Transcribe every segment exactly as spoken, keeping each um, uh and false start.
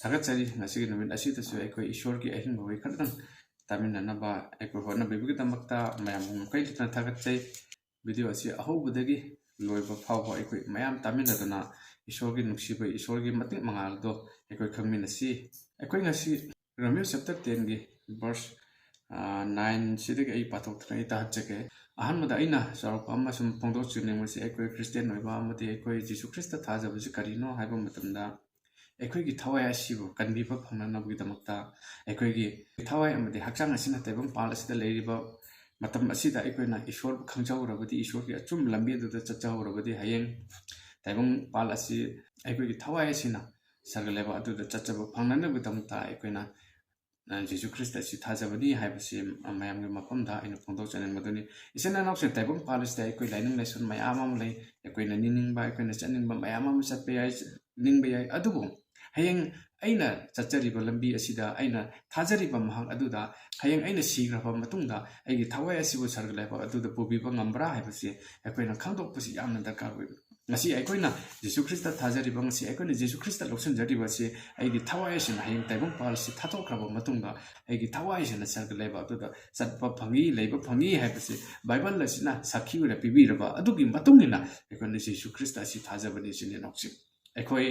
ꯊꯥꯒꯠꯆꯔꯤ꯫ ꯉꯁꯤꯒꯤ ꯅꯨꯃꯤꯠ ꯑꯁꯤꯗꯁꯨ ꯑꯩꯈꯣꯏ ꯏꯁꯣꯔꯒꯤ ꯑꯍꯤꯡꯕ ꯋꯥꯔꯤ ꯈꯔꯗꯪ ꯇꯥꯃꯤꯟꯅꯅꯕ ꯑꯩꯈꯣꯏ ꯍꯣꯠꯅꯕꯤꯕꯒꯤꯗꯃꯛꯇ ꯃꯌꯥꯝꯕꯨ ꯃꯈꯩ ꯂꯨꯞꯅ ꯊꯥꯒꯠꯆꯩ꯫ ꯚꯤꯗꯤꯑꯣ ꯑꯁꯤ ꯑꯍꯧꯕꯗꯒꯤ ꯂꯣꯏꯕ ꯐꯥꯎꯕ ꯑꯩꯈꯣꯏ ꯃꯌꯥꯝ ꯇꯥꯃꯤꯟꯅꯗꯨꯅ ꯏꯁꯣꯔꯒꯤ ꯅꯨꯡꯁꯤꯕ, ꯏꯁꯣꯔꯒꯤ ꯃꯇꯤꯛ ꯃꯉꯥꯜꯗꯣ ꯑꯩꯈꯣꯏ ꯈꯪꯃꯤꯟꯅꯁꯤ꯫ ꯑꯩꯈꯣꯏ ꯉꯁꯤ ꯔꯣꯃꯤꯌꯣ ꯆꯦꯞꯇꯔ ꯇꯦꯟꯒꯤ ꯚꯔꯁ ꯅꯥꯏꯟꯁꯤꯗꯒꯤ ꯑꯩ ꯄꯥꯊꯣꯛꯇꯨꯅ ꯑꯩ ꯇꯥꯍꯟꯖꯒꯦ꯫ ꯑꯍꯥꯟꯕꯗ ꯑꯩꯅ ꯆꯥꯎꯔꯥꯛꯄ ꯑꯃ ꯁꯨꯝ ꯐꯣꯡꯗꯣꯛꯆꯅꯤꯡꯕꯁꯤ, ꯑꯩꯈꯣꯏ ꯈ꯭ꯔꯤꯁꯇꯤꯌꯥꯟ ꯑꯣꯏꯕ ꯑꯃꯗꯤ ꯑꯩꯈꯣꯏ ꯖꯤꯁꯨ ꯈ꯭ꯔꯤꯁꯇ ꯊꯥꯖꯕꯁꯤ ꯀꯔꯤꯅꯣ ꯍꯥꯏꯕ ꯃꯇꯝꯗ, ꯑꯩꯈꯣꯏꯒꯤ ꯊꯋꯥꯏ ꯑꯁꯤꯕꯨ ꯀꯟꯕꯤꯕ ꯐꯪꯅꯅꯕꯒꯤꯗꯃꯛꯇ, ꯑꯩꯈꯣꯏꯒꯤ ꯊꯋꯥꯏ ꯑꯃꯗꯤ ꯍꯛꯆꯥꯡ ꯑꯁꯤꯅ ꯇꯥꯏꯕꯪ ꯄꯥꯜ ꯑꯁꯤꯗ ꯂꯩꯔꯤꯕ ꯃꯇꯝ ꯑꯁꯤꯗ ꯑꯩꯈꯣꯏꯅ ꯏꯁꯣꯔꯕꯨ ꯈꯪꯖꯍꯧꯔꯕꯗꯤ, ꯏꯁꯣꯔꯒꯤ ꯑꯆꯨꯝꯕ ꯂꯝꯕꯤ ꯑꯗꯨꯗ ꯆꯠꯆꯍꯧꯔꯕꯗꯤ, ꯍꯌꯦꯡ ꯇꯥꯏꯕꯪ ꯄꯥꯜ ꯑꯁꯤ ꯑꯩꯈꯣꯏꯒꯤ ꯊꯋꯥꯏ ꯑꯁꯤꯅ ꯁꯔꯒ ꯂꯩꯕꯥꯛ ꯑꯗꯨꯗ ꯆꯠꯆꯕ ꯐꯪꯅꯅꯕꯒꯤꯗꯃꯛꯇ ꯑꯩꯈꯣꯏꯅ, ꯑ, ꯖꯤꯁꯨ ꯈ꯭ꯔꯤꯁꯇ ꯑꯁꯤ ꯊꯥꯖꯕꯅꯤ ꯍꯥꯏꯕꯁꯤ, ꯑ, ꯃꯌꯥꯝꯒꯤ ꯃꯐꯝꯗ ꯑꯩꯅ ꯐꯣꯡꯗꯣꯛꯆꯅꯤꯡꯕꯗꯨꯅꯤ꯫ ꯏꯆꯤꯟ ꯏꯅꯥꯎꯁꯤꯡ, ꯇꯥꯏꯕꯪ ꯄꯥꯜ ꯑꯁꯤꯗ ꯑꯩꯈꯣꯏ ꯂꯥꯏꯅꯤꯡ ꯂꯥꯏꯁꯣꯟ ꯃꯌꯥꯝ ꯑꯃ ꯂꯩ꯫ ꯑꯩꯈꯣꯏꯅ ꯅꯤꯡꯅꯤꯡꯕ, ꯑꯩꯈꯣꯏꯅ ꯆꯠꯅꯤꯡꯕ ꯃꯌꯥꯝ ꯑꯃ ꯆꯠꯄ ꯌꯥꯏ, ꯅꯤꯡꯕ ꯌꯥꯏ꯫ ꯑꯗꯨꯕꯨ ꯍꯌꯦꯡ ꯑꯩꯅ ꯆꯠꯆꯔꯤꯕ ꯂꯝꯕꯤ ꯑꯁꯤꯗ, ꯑꯩꯅ ꯊꯥꯖꯔꯤꯕ ꯃꯍꯥꯛ ꯑꯗꯨꯗ ꯍꯌꯦꯡ ꯑꯩꯅ ꯁꯤꯈ꯭ꯔꯕ ꯃꯇꯨꯡꯗ ꯑꯩꯒꯤ ꯊꯋꯥꯏ ꯑꯁꯤꯕꯨ ꯁꯔꯒ ꯂꯩꯕꯥꯛ ꯑꯗꯨꯗ ꯄꯨꯕꯤꯕ ꯉꯝꯕ꯭ꯔꯥ ꯍꯥꯏꯕꯁꯤ ꯑꯩꯈꯣꯏꯅ ꯈꯪꯗꯣꯛꯄꯁꯤ ꯌꯥꯝꯅ ꯗꯔꯀꯥꯔ ꯑꯣꯏ꯫ ꯉꯁꯤ ꯑꯩꯈꯣꯏꯅ ꯖꯤꯁꯨ ꯈ꯭ꯔꯤꯁꯇ ꯊꯥꯖꯔꯤꯕ, ꯉꯁꯤ ꯑꯩꯈꯣꯏꯅ ꯖꯤꯁꯨ ꯈ꯭ꯔꯤꯁꯇ ꯂꯧꯁꯤꯟꯖꯔꯤꯕ ꯑꯁꯤ ꯑꯩꯒꯤ ꯊꯋꯥꯏ ꯑꯁꯤꯅ ꯍꯌꯦꯡ ꯇꯥꯏꯕꯪ ꯄꯥꯜ ꯑꯁꯤ ꯊꯥꯗꯣꯛꯈ꯭ꯔꯕ ꯃꯇꯨꯡꯗ ꯑꯩꯒꯤ ꯊꯋꯥꯏ ꯑꯁꯤꯅ ꯁꯔꯒ ꯂꯩꯕꯥꯛ ꯑꯗꯨꯗ ꯆꯠꯄ ꯐꯪꯉꯤ, ꯂꯩꯕ ꯐꯪꯉꯤ ꯍꯥꯏꯕꯁꯤ ꯕꯥꯏꯕꯜ ꯑꯁꯤꯅ ꯁꯥꯈꯤ ꯑꯣꯏꯅ ꯄꯤꯕꯤꯔꯕ ꯑꯗꯨꯒꯤ ꯃꯇꯨꯡ ꯏꯟꯅ ꯑꯩꯈꯣꯏꯅ ꯖꯤꯁꯨ ꯈ꯭ꯔꯤꯁꯇ ꯑꯁꯤ ꯊꯥꯖꯕꯅꯤ, ꯏꯆꯤꯟ ꯏꯅꯥꯎꯁꯤꯡ꯫ ꯑꯩꯈꯣꯏ,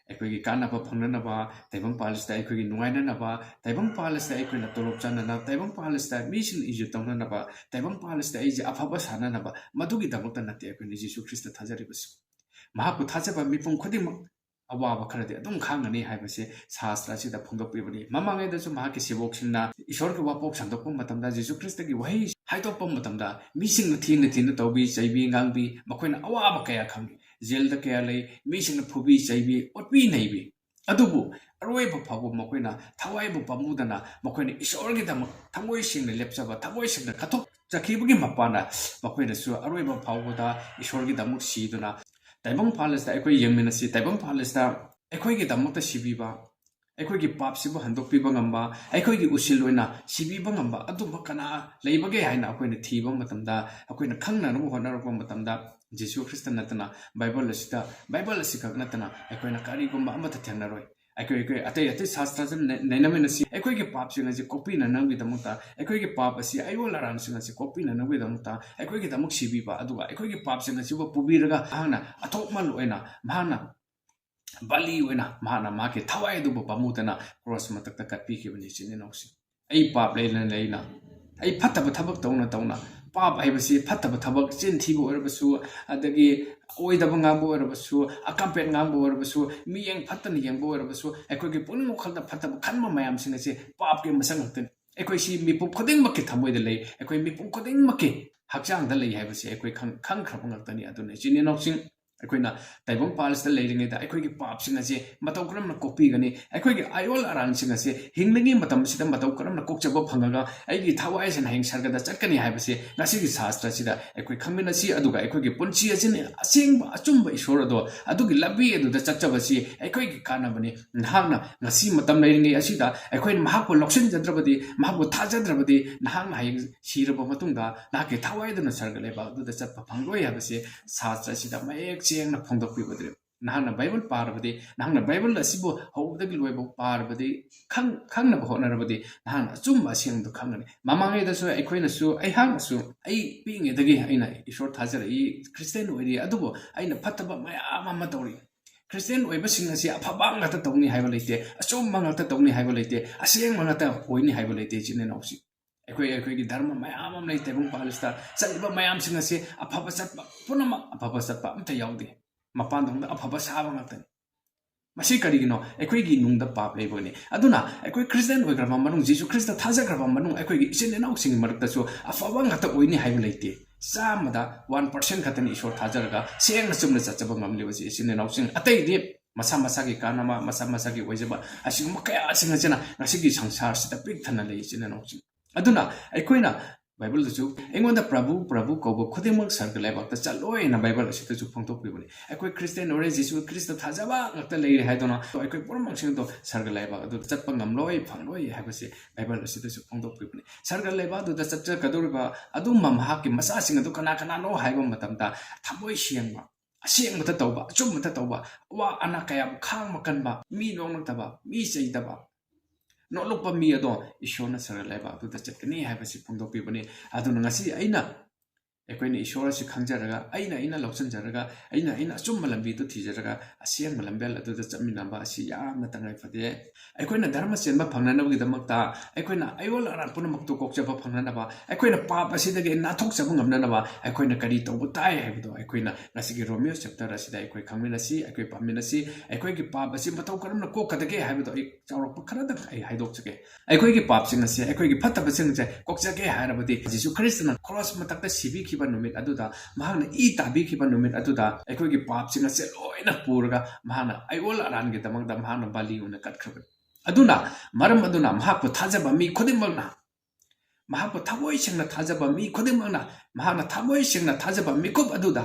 ꯑꯩꯈꯣꯏꯒꯤ ꯀꯥꯟꯅꯕ ꯐꯪꯅꯅꯕ, ꯇꯥꯏꯕꯪ ꯄꯥꯜ ꯑꯁꯤꯗ ꯑꯩꯈꯣꯏꯒꯤ ꯅꯨꯡꯉꯥꯏꯅꯅꯕ, ꯇꯥꯏꯕꯪ ꯄꯥꯜ ꯑꯁꯤꯗ ꯑꯩꯈꯣꯏꯅ ꯇꯣꯂꯣꯞ ꯆꯥꯅꯅꯕ, ꯇꯥꯏꯕꯪ ꯄꯥꯜ ꯑꯁꯤꯗ ꯃꯤꯁꯤꯡꯅ ꯏꯖꯠ ꯇꯧꯅꯅꯕ, ꯇꯥꯏꯕꯪ ꯄꯥꯜ ꯑꯁꯤꯗ ꯑꯩꯁꯦ ꯑꯐꯕ ꯁꯥꯅꯅꯕ, ꯃꯗꯨꯒꯤꯗꯃꯛꯇ ꯅꯠꯇꯦ ꯑꯩꯈꯣꯏꯅ ꯖꯤꯁꯨ ꯈ꯭ꯔꯤꯁꯇ ꯊꯥꯖꯔꯤꯕꯁꯤ꯫ ꯃꯍꯥꯛꯄꯨ ꯊꯥꯖꯕ ꯃꯤꯄꯨꯝ ꯈꯨꯗꯤꯡꯃꯛ ꯑꯋꯥꯕ ꯈꯔꯗꯤ ꯑꯗꯨꯝ ꯈꯥꯡꯒꯅꯤ ꯍꯥꯏꯕꯁꯤ ꯁꯥꯁꯇ꯭ꯔ ꯑꯁꯤꯗ ꯐꯣꯡꯗꯣꯛꯄꯤꯕꯅꯤ꯫ ꯃꯃꯥꯡꯉꯩꯗꯁꯨ ꯃꯍꯥꯛꯀꯤ ꯁꯦꯕꯣꯛꯁꯤꯡꯅ ꯏꯁꯣꯔꯒꯤ ꯋꯥꯐꯣꯛ ꯁꯟꯗꯣꯛꯄ ꯃꯇꯝꯗ ꯖꯤꯁꯨ ꯈ꯭ꯔꯤꯁꯇꯒꯤ ꯋꯥꯍꯩ ꯍꯥꯏꯗꯣꯛꯄ ꯃꯇꯝꯗ ꯃꯤꯁꯤꯡꯅ ꯊꯤꯅ ꯊꯤꯅ ꯇꯧꯕꯤ, ꯆꯩꯕꯤ, ꯉꯥꯡꯕꯤ, ꯃꯈꯣꯏꯅ ꯑꯋꯥꯕ ꯀꯌꯥ ꯈꯪꯉꯤ꯫ ꯖꯦꯜꯗ ꯀꯌꯥ ꯂꯩ, ꯃꯤꯁꯤꯡꯅ ꯐꯨꯕꯤ, ꯆꯩꯕꯤ, ꯑꯣꯠꯄꯤ, ꯅꯩꯕꯤ꯫ ꯑꯗꯨꯕꯨ ꯑꯔꯣꯏꯕ ꯐꯥꯎꯕ ꯃꯈꯣꯏꯅ ꯊꯋꯥꯏꯕꯨ ꯄꯥꯝꯃꯨꯗꯅ ꯃꯈꯣꯏꯅ ꯏꯁꯣꯔꯒꯤꯗꯃꯛ ꯊꯃꯣꯏ ꯁꯦꯡꯅ ꯂꯦꯞꯆꯕ, ꯊꯃꯣꯏ ꯁꯦꯡꯅ ꯀꯠꯊꯣꯛꯆꯈꯤꯕꯒꯤ ꯃꯄꯥꯟꯅ ꯃꯈꯣꯏꯅꯁꯨ ꯑꯔꯣꯏꯕ ꯐꯥꯎꯕꯗ ꯏꯁꯣꯔꯒꯤꯗꯃꯛ ꯁꯤꯗꯨꯅ, ꯇꯥꯏꯕꯪ ꯄꯥꯜ ꯑꯁꯤꯗ ꯑꯩꯈꯣꯏ ꯌꯦꯡꯃꯤꯟꯅꯁꯤ, ꯇꯥꯏꯕꯪ ꯄꯥꯜ ꯑꯁꯤꯗ ꯑꯩꯈꯣꯏꯒꯤꯗꯃꯛꯇ ꯁꯤꯕꯤꯕ, ꯑꯩꯈꯣꯏꯒꯤ ꯄꯥꯞꯁꯤꯕꯨ ꯍꯟꯗꯣꯛꯄꯤꯕ ꯉꯝꯕ, ꯑꯩꯈꯣꯏꯒꯤ ꯎꯁꯤꯜ ꯑꯣꯏꯅ ꯁꯤꯕꯤꯕ ꯉꯝꯕ ꯑꯗꯨꯝꯕ ꯀꯅꯥ ꯂꯩꯕꯒꯦ ꯍꯥꯏꯅ ꯑꯩꯈꯣꯏꯅ ꯊꯤꯕ ꯃꯇꯝꯗ, ꯑꯩꯈꯣꯏꯅ ꯈꯪꯅꯅꯕ ꯍꯣꯠꯅꯔꯛꯄ ꯃꯇꯝꯗ, ꯖꯤꯁꯨ ꯈ꯭ꯔꯤꯁꯇ ꯅꯠꯇꯅ, ꯕꯥꯏꯕꯜ ꯑꯁꯤꯗ, ꯕꯥꯏꯕꯜ ꯑꯁꯤꯈꯛ ꯅꯠꯇꯅ ꯑꯩꯈꯣꯏꯅ ꯀꯔꯤꯒꯨꯝꯕ ꯑꯃꯠꯇ ꯊꯦꯡꯅꯔꯣꯏ꯫ ꯑꯩꯈꯣꯏ ꯑꯩꯈꯣꯏ ꯑꯇꯩ ꯑꯇꯩ ꯁꯥꯁꯇ꯭ꯔꯁꯤꯡ ꯅꯩꯅꯃꯤꯟꯅꯁꯤ꯫ ꯑꯩꯈꯣꯏꯒꯤ ꯄꯥꯞꯁꯤꯡ ꯑꯁꯤ ꯀꯣꯛꯄꯤꯅꯅꯕꯒꯤꯗꯃꯛꯇ, ꯑꯩꯈꯣꯏꯒꯤ ꯄꯥꯞ ꯑꯁꯤ ꯑꯌꯣꯜ ꯑꯔꯥꯟꯁꯤꯡ ꯑꯁꯤ ꯀꯣꯛꯄꯤꯅꯅꯕꯒꯤꯗꯃꯛꯇ ꯑꯩꯈꯣꯏꯒꯤꯗꯃꯛ ꯁꯤꯕꯤꯕ, ꯑꯗꯨꯒ ꯑꯩꯈꯣꯏꯒꯤ ꯄꯥꯞꯁꯤꯡ ꯑꯁꯤꯕꯨ ꯄꯨꯕꯤꯔꯒ ꯃꯍꯥꯛꯅ ꯑꯊꯣꯛꯃꯜ ꯑꯣꯏꯅ, ꯃꯍꯥꯛꯅ ꯕꯂꯤ ꯑꯣꯏꯅ, ꯃꯍꯥꯛꯅ ꯃꯍꯥꯛꯀꯤ ꯊꯋꯥꯏ ꯑꯗꯨꯕꯨ ꯄꯥꯝꯃꯨꯗꯅ ꯀ꯭ꯔꯣꯁ ꯃꯊꯛꯇ ꯀꯠꯄꯤꯈꯤꯕꯅꯤ꯫ ꯏꯆꯤꯟ ꯏꯅꯥꯎꯁꯤꯡ, ꯑꯩ ꯄꯥꯞ ꯂꯩꯅ ꯂꯩꯅ, ꯑꯩ ꯐꯠꯇꯕ ꯊꯕꯛ ꯇꯧꯅ ꯇꯧꯅ, ꯄꯥꯞ ꯍꯥꯏꯕꯁꯤ ꯐꯠꯇꯕ ꯊꯕꯛ, ꯆꯤꯟ ꯊꯤꯕ ꯑꯣꯏꯔꯕꯁꯨ, ꯑꯗꯒꯤ ꯑꯣꯏꯗꯕ ꯉꯥꯡꯕ ꯑꯣꯏꯔꯕꯁꯨ, ꯑꯀꯥꯝꯄꯦꯠ ꯉꯥꯡꯕ ꯑꯣꯏꯔꯕꯁꯨ, ꯃꯤꯠꯌꯦꯡ ꯐꯠꯇꯅ ꯌꯦꯡꯕ ꯑꯣꯏꯔꯕꯁꯨ, ꯑꯩꯈꯣꯏꯒꯤ ꯄꯨꯛꯅꯤꯡ ꯋꯥꯈꯜꯗ ꯐꯠꯇꯕ ꯈꯟꯕ ꯃꯌꯥꯝꯁꯤꯡ ꯑꯁꯤ ꯄꯥꯞꯀꯤ ꯃꯁꯛ ꯉꯥꯛꯇꯅꯤ꯫ ꯑꯩꯈꯣꯏꯁꯤ ꯃꯤꯄꯨꯝ ꯈꯨꯗꯤꯡꯃꯛꯀꯤ ꯊꯃꯣꯏꯗ ꯂꯩ, ꯑꯩꯈꯣꯏ ꯃꯤꯄꯨꯝ ꯈꯨꯗꯤꯡꯃꯛꯀꯤ ꯍꯛꯆꯥꯡꯗ ꯂꯩ ꯍꯥꯏꯕꯁꯤ ꯑꯩꯈꯣꯏ ꯈꯪ-, ꯈꯪꯈ꯭ꯔꯕ ꯉꯥꯛꯇꯅꯤ꯫ ꯑꯗꯨꯅ ꯏꯆꯤꯟ ꯏꯅꯥꯎꯁꯤꯡ, ꯑꯩꯈꯣꯏꯅ ꯇꯥꯏꯕꯪ ꯄꯥꯜ ꯑꯁꯤꯗ ꯂꯩꯔꯤꯉꯩꯗ ꯑꯩꯈꯣꯏꯒꯤ ꯄꯥꯞꯁꯤꯡ ꯑꯁꯤ ꯃꯇꯧ ꯀꯔꯝꯅ ꯀꯣꯛꯄꯤꯒꯅꯤ? ꯑꯩꯈꯣꯏꯒꯤ ꯑꯌꯣꯜ ꯑꯔꯥꯟꯁꯤꯡ ꯑꯁꯤ ꯍꯤꯡꯂꯤꯉꯩ ꯃꯇꯝꯁꯤꯗ ꯃꯇꯧ ꯀꯔꯝꯅ ꯀꯣꯛꯆꯕ ꯐꯪꯉꯒ ꯑꯩꯒꯤ ꯊꯋꯥꯏ ꯑꯁꯤꯅ ꯍꯌꯦꯡ ꯁꯔꯒꯗ ꯆꯠꯀꯅꯤ ꯍꯥꯏꯕꯁꯤ ꯉꯁꯤꯒꯤ ꯁꯥꯁꯇ꯭ꯔ ꯑꯁꯤꯗ ꯑꯩꯈꯣꯏ ꯈꯪꯃꯤꯟꯅꯁꯤ꯫ ꯑꯗꯨꯒ ꯑꯩꯈꯣꯏꯒꯤ ꯄꯨꯟꯁꯤ ꯑꯁꯤꯅ ꯑꯁꯦꯡꯕ ꯑꯆꯨꯝꯕ ꯏꯁꯣꯔ ꯑꯗꯣ, ꯑꯗꯨꯒꯤ ꯂꯝꯕꯤ ꯑꯗꯨꯗ ꯆꯠꯆꯕꯁꯤ ꯑꯩꯈꯣꯏꯒꯤ ꯀꯥꯟꯅꯕꯅꯤ꯫ ꯅꯍꯥꯛꯅ ꯉꯁꯤ ꯃꯇꯝ ꯂꯩꯔꯤꯉꯩ ꯑꯁꯤꯗ ꯑꯩꯈꯣꯏꯅ ꯃꯍꯥꯛꯄꯨ ꯂꯧꯁꯤꯟꯖꯗ꯭ꯔꯕꯗꯤ, ꯃꯍꯥꯛꯄꯨ ꯊꯥꯖꯗ꯭ꯔꯕꯗꯤ, ꯅꯍꯥꯛꯅ ꯍꯌꯦꯡ ꯁꯤꯔꯕ ꯃꯇꯨꯡꯗ ꯅꯍꯥꯛꯀꯤ ꯊꯋꯥꯏꯗꯨꯅ ꯁꯔꯒ ꯂꯩꯕꯥꯛ ꯑꯗꯨꯗ ꯆꯠꯄ ꯐꯪꯂꯣꯏ ꯍꯥꯏꯕꯁꯤ ꯁꯥꯁꯇ꯭ꯔ ꯑꯁꯤꯗ ꯃꯌꯦꯛ ꯁꯦꯡꯅ ꯐꯣꯡꯗꯣꯛꯄꯤꯕꯗꯨꯅꯤ꯫ ꯅꯍꯥꯛꯅ ꯕꯥꯏꯕꯜ ꯄꯥꯔꯕꯗꯤ, ꯅꯍꯥꯛꯅ ꯕꯥꯏꯕꯜ ꯑꯁꯤꯕꯨ ꯍꯧꯕꯗꯒꯤ ꯂꯣꯏꯕ ꯄꯥꯔꯕꯗꯤ, ꯈꯪ-, ꯈꯪꯅꯕ ꯍꯣꯠꯅꯔꯕꯗꯤ, ꯅꯍꯥꯛꯅ ꯑꯆꯨꯝꯕ ꯑꯁꯦꯡꯕꯗꯨ ꯈꯪꯒꯅꯤ꯫ ꯃꯃꯥꯡꯉꯩꯗꯁꯨ ꯑꯩꯈꯣꯏꯅꯁꯨ, ꯑꯩꯍꯥꯛꯅꯁꯨ, ꯑꯩ ꯄꯤꯛꯏꯉꯩꯗꯒꯤ ꯑꯩꯅ ꯏꯁꯣꯔ ꯊꯥꯖꯔꯛꯏ, ꯈ꯭ꯔꯤꯁꯇꯤꯌꯥꯟ ꯑꯣꯏꯔꯤ, ꯑꯗꯨꯕꯨ ꯑꯩꯅ ꯐꯠꯇꯕ ꯃꯌꯥꯝ ꯑꯃ ꯇꯧꯔꯤ꯫ ꯈ꯭ꯔꯤꯁꯇꯤꯌꯥꯟ ꯑꯣꯏꯕꯁꯤꯡ ꯑꯁꯤ ꯑꯐꯕ ꯉꯥꯛꯇ ꯇꯧꯅꯤ ꯍꯥꯏꯕ ꯂꯩꯇꯦ, ꯑꯆꯨꯝꯕ ꯉꯥꯛꯇ ꯇꯧꯅꯤ ꯍꯥꯏꯕ ꯂꯩꯇꯦ, ꯑꯁꯦꯡꯕ ꯉꯥꯛꯇ ꯑꯣꯏꯅꯤ ꯍꯥꯏꯕ ꯂꯩꯇꯦ, ꯏꯆꯤꯟ ꯏꯅꯥꯎꯁꯤꯡ꯫ ꯑꯩꯈꯣꯏ, ꯑꯩꯈꯣꯏꯒꯤ ꯙꯔꯃ ꯃꯌꯥꯝ ꯑꯃ ꯂꯩ, ꯇꯥꯏꯕꯪ ꯄꯥꯜ ꯑꯁꯤꯗ ꯆꯠꯂꯤꯕ ꯃꯌꯥꯝꯁꯤꯡ ꯑꯁꯤ ꯑꯐꯕ ꯆꯠꯄ, ꯄꯨꯝꯅꯃꯛ ꯑꯐꯕ ꯆꯠꯄ ꯑꯝꯇ ꯌꯥꯎꯗꯦ꯫ ꯃꯄꯥꯟꯗꯣꯝꯗ ꯑꯐꯕ ꯁꯥꯕ ꯉꯥꯛꯇꯅꯤ꯫ ꯃꯁꯤ ꯀꯔꯤꯒꯤꯅꯣ? ꯑꯩꯈꯣꯏꯒꯤ ꯅꯨꯡꯗ ꯄꯥꯞ ꯂꯩꯕꯒꯤꯅꯤ꯫ ꯑꯗꯨꯅ ꯑꯩꯈꯣꯏ ꯈ꯭ꯔꯤꯁꯇꯤꯌꯥꯟ ꯑꯣꯏꯈ꯭ꯔꯕ ꯃꯅꯨꯡ, ꯖꯤꯁꯨ ꯈ꯭ꯔꯤꯁꯇ ꯊꯥꯖꯈ꯭ꯔꯕ ꯃꯅꯨꯡ, ꯑꯩꯈꯣꯏꯒꯤ ꯏꯆꯤꯟ ꯏꯅꯥꯎꯁꯤꯡꯒꯤ ꯃꯔꯛꯇꯁꯨ ꯑꯐꯕ ꯉꯥꯛꯇ ꯑꯣꯏꯅꯤ ꯍꯥꯏꯕ ꯂꯩꯇꯦ꯫ ꯆꯥꯝꯃꯗ ꯋꯥꯟ ꯄꯥꯔꯁꯦꯟ ꯈꯛꯇꯅꯤ ꯏꯁꯣꯔ ꯊꯥꯖꯔꯒ ꯁꯦꯡꯅ ꯆꯨꯝꯅ ꯆꯠꯆꯕ ꯉꯝꯂꯤꯕꯁꯤ, ꯏꯆꯤꯟ ꯏꯅꯥꯎꯁꯤꯡ꯫ ꯑꯇꯩꯗꯤ ꯃꯁꯥ ꯃꯁꯥꯒꯤ ꯀꯥꯟꯅꯕ, ꯃꯁꯥ ꯃꯁꯥꯒꯤ ꯑꯣꯏꯖꯕ, ꯑꯁꯤꯒꯨꯝꯕ ꯀꯌꯥꯁꯤꯡ ꯑꯁꯤꯅ ꯉꯁꯤꯒꯤ ꯁꯪꯁꯥꯔꯁꯤꯗ ꯄꯤꯛ ꯊꯟꯅ ꯂꯩ, ꯏꯆꯤꯟ ꯏꯅꯥꯎꯁꯤꯡ꯫ ꯑꯗꯨꯅ ꯑꯩꯈꯣꯏꯅ ꯕꯥꯏꯕꯜꯗꯁꯨ, "ꯑꯩꯉꯣꯟꯗ ꯄ꯭ꯔꯚꯨ, ꯄ꯭ꯔꯚꯨ ꯀꯧꯕ ꯈꯨꯗꯤꯡꯃꯛ ꯁꯔꯒ ꯂꯩꯕꯥꯛꯇ ꯆꯠꯂꯣꯏ" ꯍꯥꯏꯅ ꯕꯥꯏꯕꯜ ꯑꯁꯤꯗꯁꯨ ꯐꯣꯡꯗꯣꯛꯄꯤꯕꯅꯤ꯫ ꯑꯩꯈꯣꯏ ꯈ꯭ꯔꯤꯁꯇꯤꯌꯥꯟ ꯑꯣꯏꯔꯦ, ꯖꯤꯁꯨ ꯈ꯭ꯔꯤꯁꯇ ꯊꯥꯖꯕ ꯉꯥꯛꯇ ꯂꯩꯔꯦ ꯍꯥꯏꯗꯨꯅ ꯑꯩꯈꯣꯏ ꯄꯨꯝꯅꯃꯛꯁꯤꯡꯗꯣ ꯁꯔꯒ ꯂꯩꯕꯥꯛ ꯑꯗꯨꯗ ꯆꯠꯄ ꯉꯝꯂꯣꯏ, ꯐꯪꯂꯣꯏ ꯍꯥꯏꯕꯁꯤ ꯕꯥꯏꯕꯜ ꯑꯁꯤꯗꯁꯨ ꯐꯣꯡꯗꯣꯛꯄꯤꯕꯅꯤ꯫ ꯁꯔꯒ ꯂꯩꯕꯥꯛ ꯑꯗꯨꯗ ꯆꯠꯆꯒꯗꯧꯔꯤꯕ ꯑꯗꯨꯝꯕ ꯃꯍꯥꯛꯀꯤ ꯃꯆꯥꯁꯤꯡ ꯑꯗꯨ ꯀꯅꯥ ꯀꯅꯥꯅꯣ ꯍꯥꯏꯕ ꯃꯇꯝꯗ, ꯊꯃꯣꯏ ꯁꯦꯡꯕ, ꯑꯁꯦꯡꯕꯇ ꯇꯧꯕ, ꯑꯆꯨꯝꯕꯇ ꯇꯧꯕ, ꯑꯋꯥ ꯑꯅꯥ ꯀꯌꯥꯕꯨ ꯈꯥꯡꯕ ꯀꯟꯕ, ꯃꯤ ꯅꯣꯛꯅꯛꯇꯕ, ꯃꯤ ꯆꯩꯗꯕ, ꯅꯣꯛꯂꯛꯄ ꯃꯤ ꯑꯗꯣ ꯏꯁꯣꯔꯅ ꯁꯔꯒ ꯂꯩꯕꯥꯛ ꯑꯗꯨꯗ ꯆꯠꯀꯅꯤ ꯍꯥꯏꯕꯁꯤ ꯐꯣꯡꯗꯣꯛꯄꯤꯕꯅꯤ꯫ ꯑꯗꯨꯅ ꯉꯁꯤ ꯑꯩꯅ, ꯑꯩꯈꯣꯏꯅ ꯏꯁꯣꯔ ꯑꯁꯤ ꯈꯪꯖꯔꯒ, ꯑꯩꯅ, ꯑꯩꯅ ꯂꯧꯁꯤꯟꯖꯔꯒ, ꯑꯩꯅ, ꯑꯩꯅ ꯑꯆꯨꯝꯕ ꯂꯝꯕꯤꯗꯨ ꯊꯤꯖꯔꯒ, ꯑꯁꯦꯡꯕ ꯂꯝꯕꯦꯜ ꯑꯗꯨꯗ ꯆꯠꯃꯤꯟꯅꯕ ꯑꯁꯤ ꯌꯥꯝꯅ ꯇꯉꯥꯏ ꯐꯗꯦ꯫ ꯑꯩꯈꯣꯏꯅ ꯙꯔꯃ ꯆꯦꯟꯕ ꯐꯪꯅꯅꯕꯒꯤꯗꯃꯛꯇ, ꯑꯩꯈꯣꯏꯅ ꯑꯌꯣꯜ ꯑꯔꯥꯟ ꯄꯨꯝꯅꯃꯛꯇꯨ ꯀꯣꯛꯆꯕ ꯐꯪꯅꯅꯕ, ꯑꯩꯈꯣꯏꯅ ꯄꯥꯞ ꯑꯁꯤꯗꯒꯤ ꯅꯥꯊꯣꯛꯆꯕ ꯉꯝꯅꯅꯕ ꯑꯩꯈꯣꯏꯅ ꯀꯔꯤ ꯇꯧꯕ ꯇꯥꯏ ꯍꯥꯏꯕꯗꯣ ꯑꯩꯈꯣꯏꯅ ꯉꯁꯤꯒꯤ ꯔꯣꯃꯤꯌꯣ ꯆꯦꯞꯇꯔ ꯑꯁꯤꯗ ꯑꯩꯈꯣꯏ ꯈꯪꯃꯤꯟꯅꯁꯤ, ꯑꯩꯈꯣꯏ ꯄꯥꯃꯤꯟꯅꯁꯤ꯫ ꯑꯩꯈꯣꯏꯒꯤ ꯄꯥꯞ ꯑꯁꯤ ꯃꯇꯧ ꯀꯔꯝꯅ ꯀꯣꯛꯀꯗꯒꯦ ꯍꯥꯏꯕꯗꯣ ꯑꯩ ꯆꯥꯎꯔꯥꯛꯄ ꯈꯔꯗꯪ ꯑꯩ ꯍꯥꯏꯗꯣꯛꯆꯒꯦ꯫ ꯑꯩꯈꯣꯏꯒꯤ ꯄꯥꯞꯁꯤꯡ ꯑꯁꯦ, ꯑꯩꯈꯣꯏꯒꯤ ꯐꯠꯇꯕꯁꯤꯡꯁꯦ ꯀꯣꯛꯆꯒꯦ ꯍꯥꯏꯔꯕꯗꯤ, ꯖꯤꯁꯨ ꯈ꯭ꯔꯤꯁꯇꯅ ꯀ꯭ꯔꯣꯁ ꯃꯊꯛꯇ ꯁꯤꯕꯤꯈꯤꯕ ꯅꯨꯃꯤꯠ ꯑꯗꯨꯗ, ꯃꯍꯥꯛꯅ ꯏ ꯇꯥꯕꯤꯈꯤꯕ ꯅꯨꯃꯤꯠ ꯑꯗꯨꯗ, ꯑꯩꯈꯣꯏꯒꯤ ꯄꯥꯞꯁꯤꯡ ꯑꯁꯦ ꯂꯣꯏꯅ ꯄꯨꯔꯒ ꯃꯍꯥꯛꯅ ꯑꯌꯣꯜ ꯑꯔꯥꯟꯒꯤꯗꯃꯛꯇ ꯃꯍꯥꯛꯅ ꯕꯥꯂꯤ ꯑꯣꯏꯅ ꯀꯠꯈ꯭ꯔꯕꯅꯤ꯫ ꯑꯗꯨꯅ, ꯃꯔꯝ ꯑꯗꯨꯅ ꯃꯍꯥꯛꯄꯨ ꯊꯥꯖꯕ ꯃꯤ ꯈꯨꯗꯤꯡꯃꯛꯅ, ꯃꯍꯥꯛꯄꯨ ꯊꯃꯣꯏ ꯁꯦꯡꯅ ꯊꯥꯖꯕ ꯃꯤ ꯈꯨꯗꯤꯡꯃꯛꯅ, ꯃꯍꯥꯛꯅ ꯊꯃꯣꯏ ꯁꯦꯡꯅ ꯊꯥꯖꯕ ꯃꯤꯀꯨꯞ ꯑꯗꯨꯗ,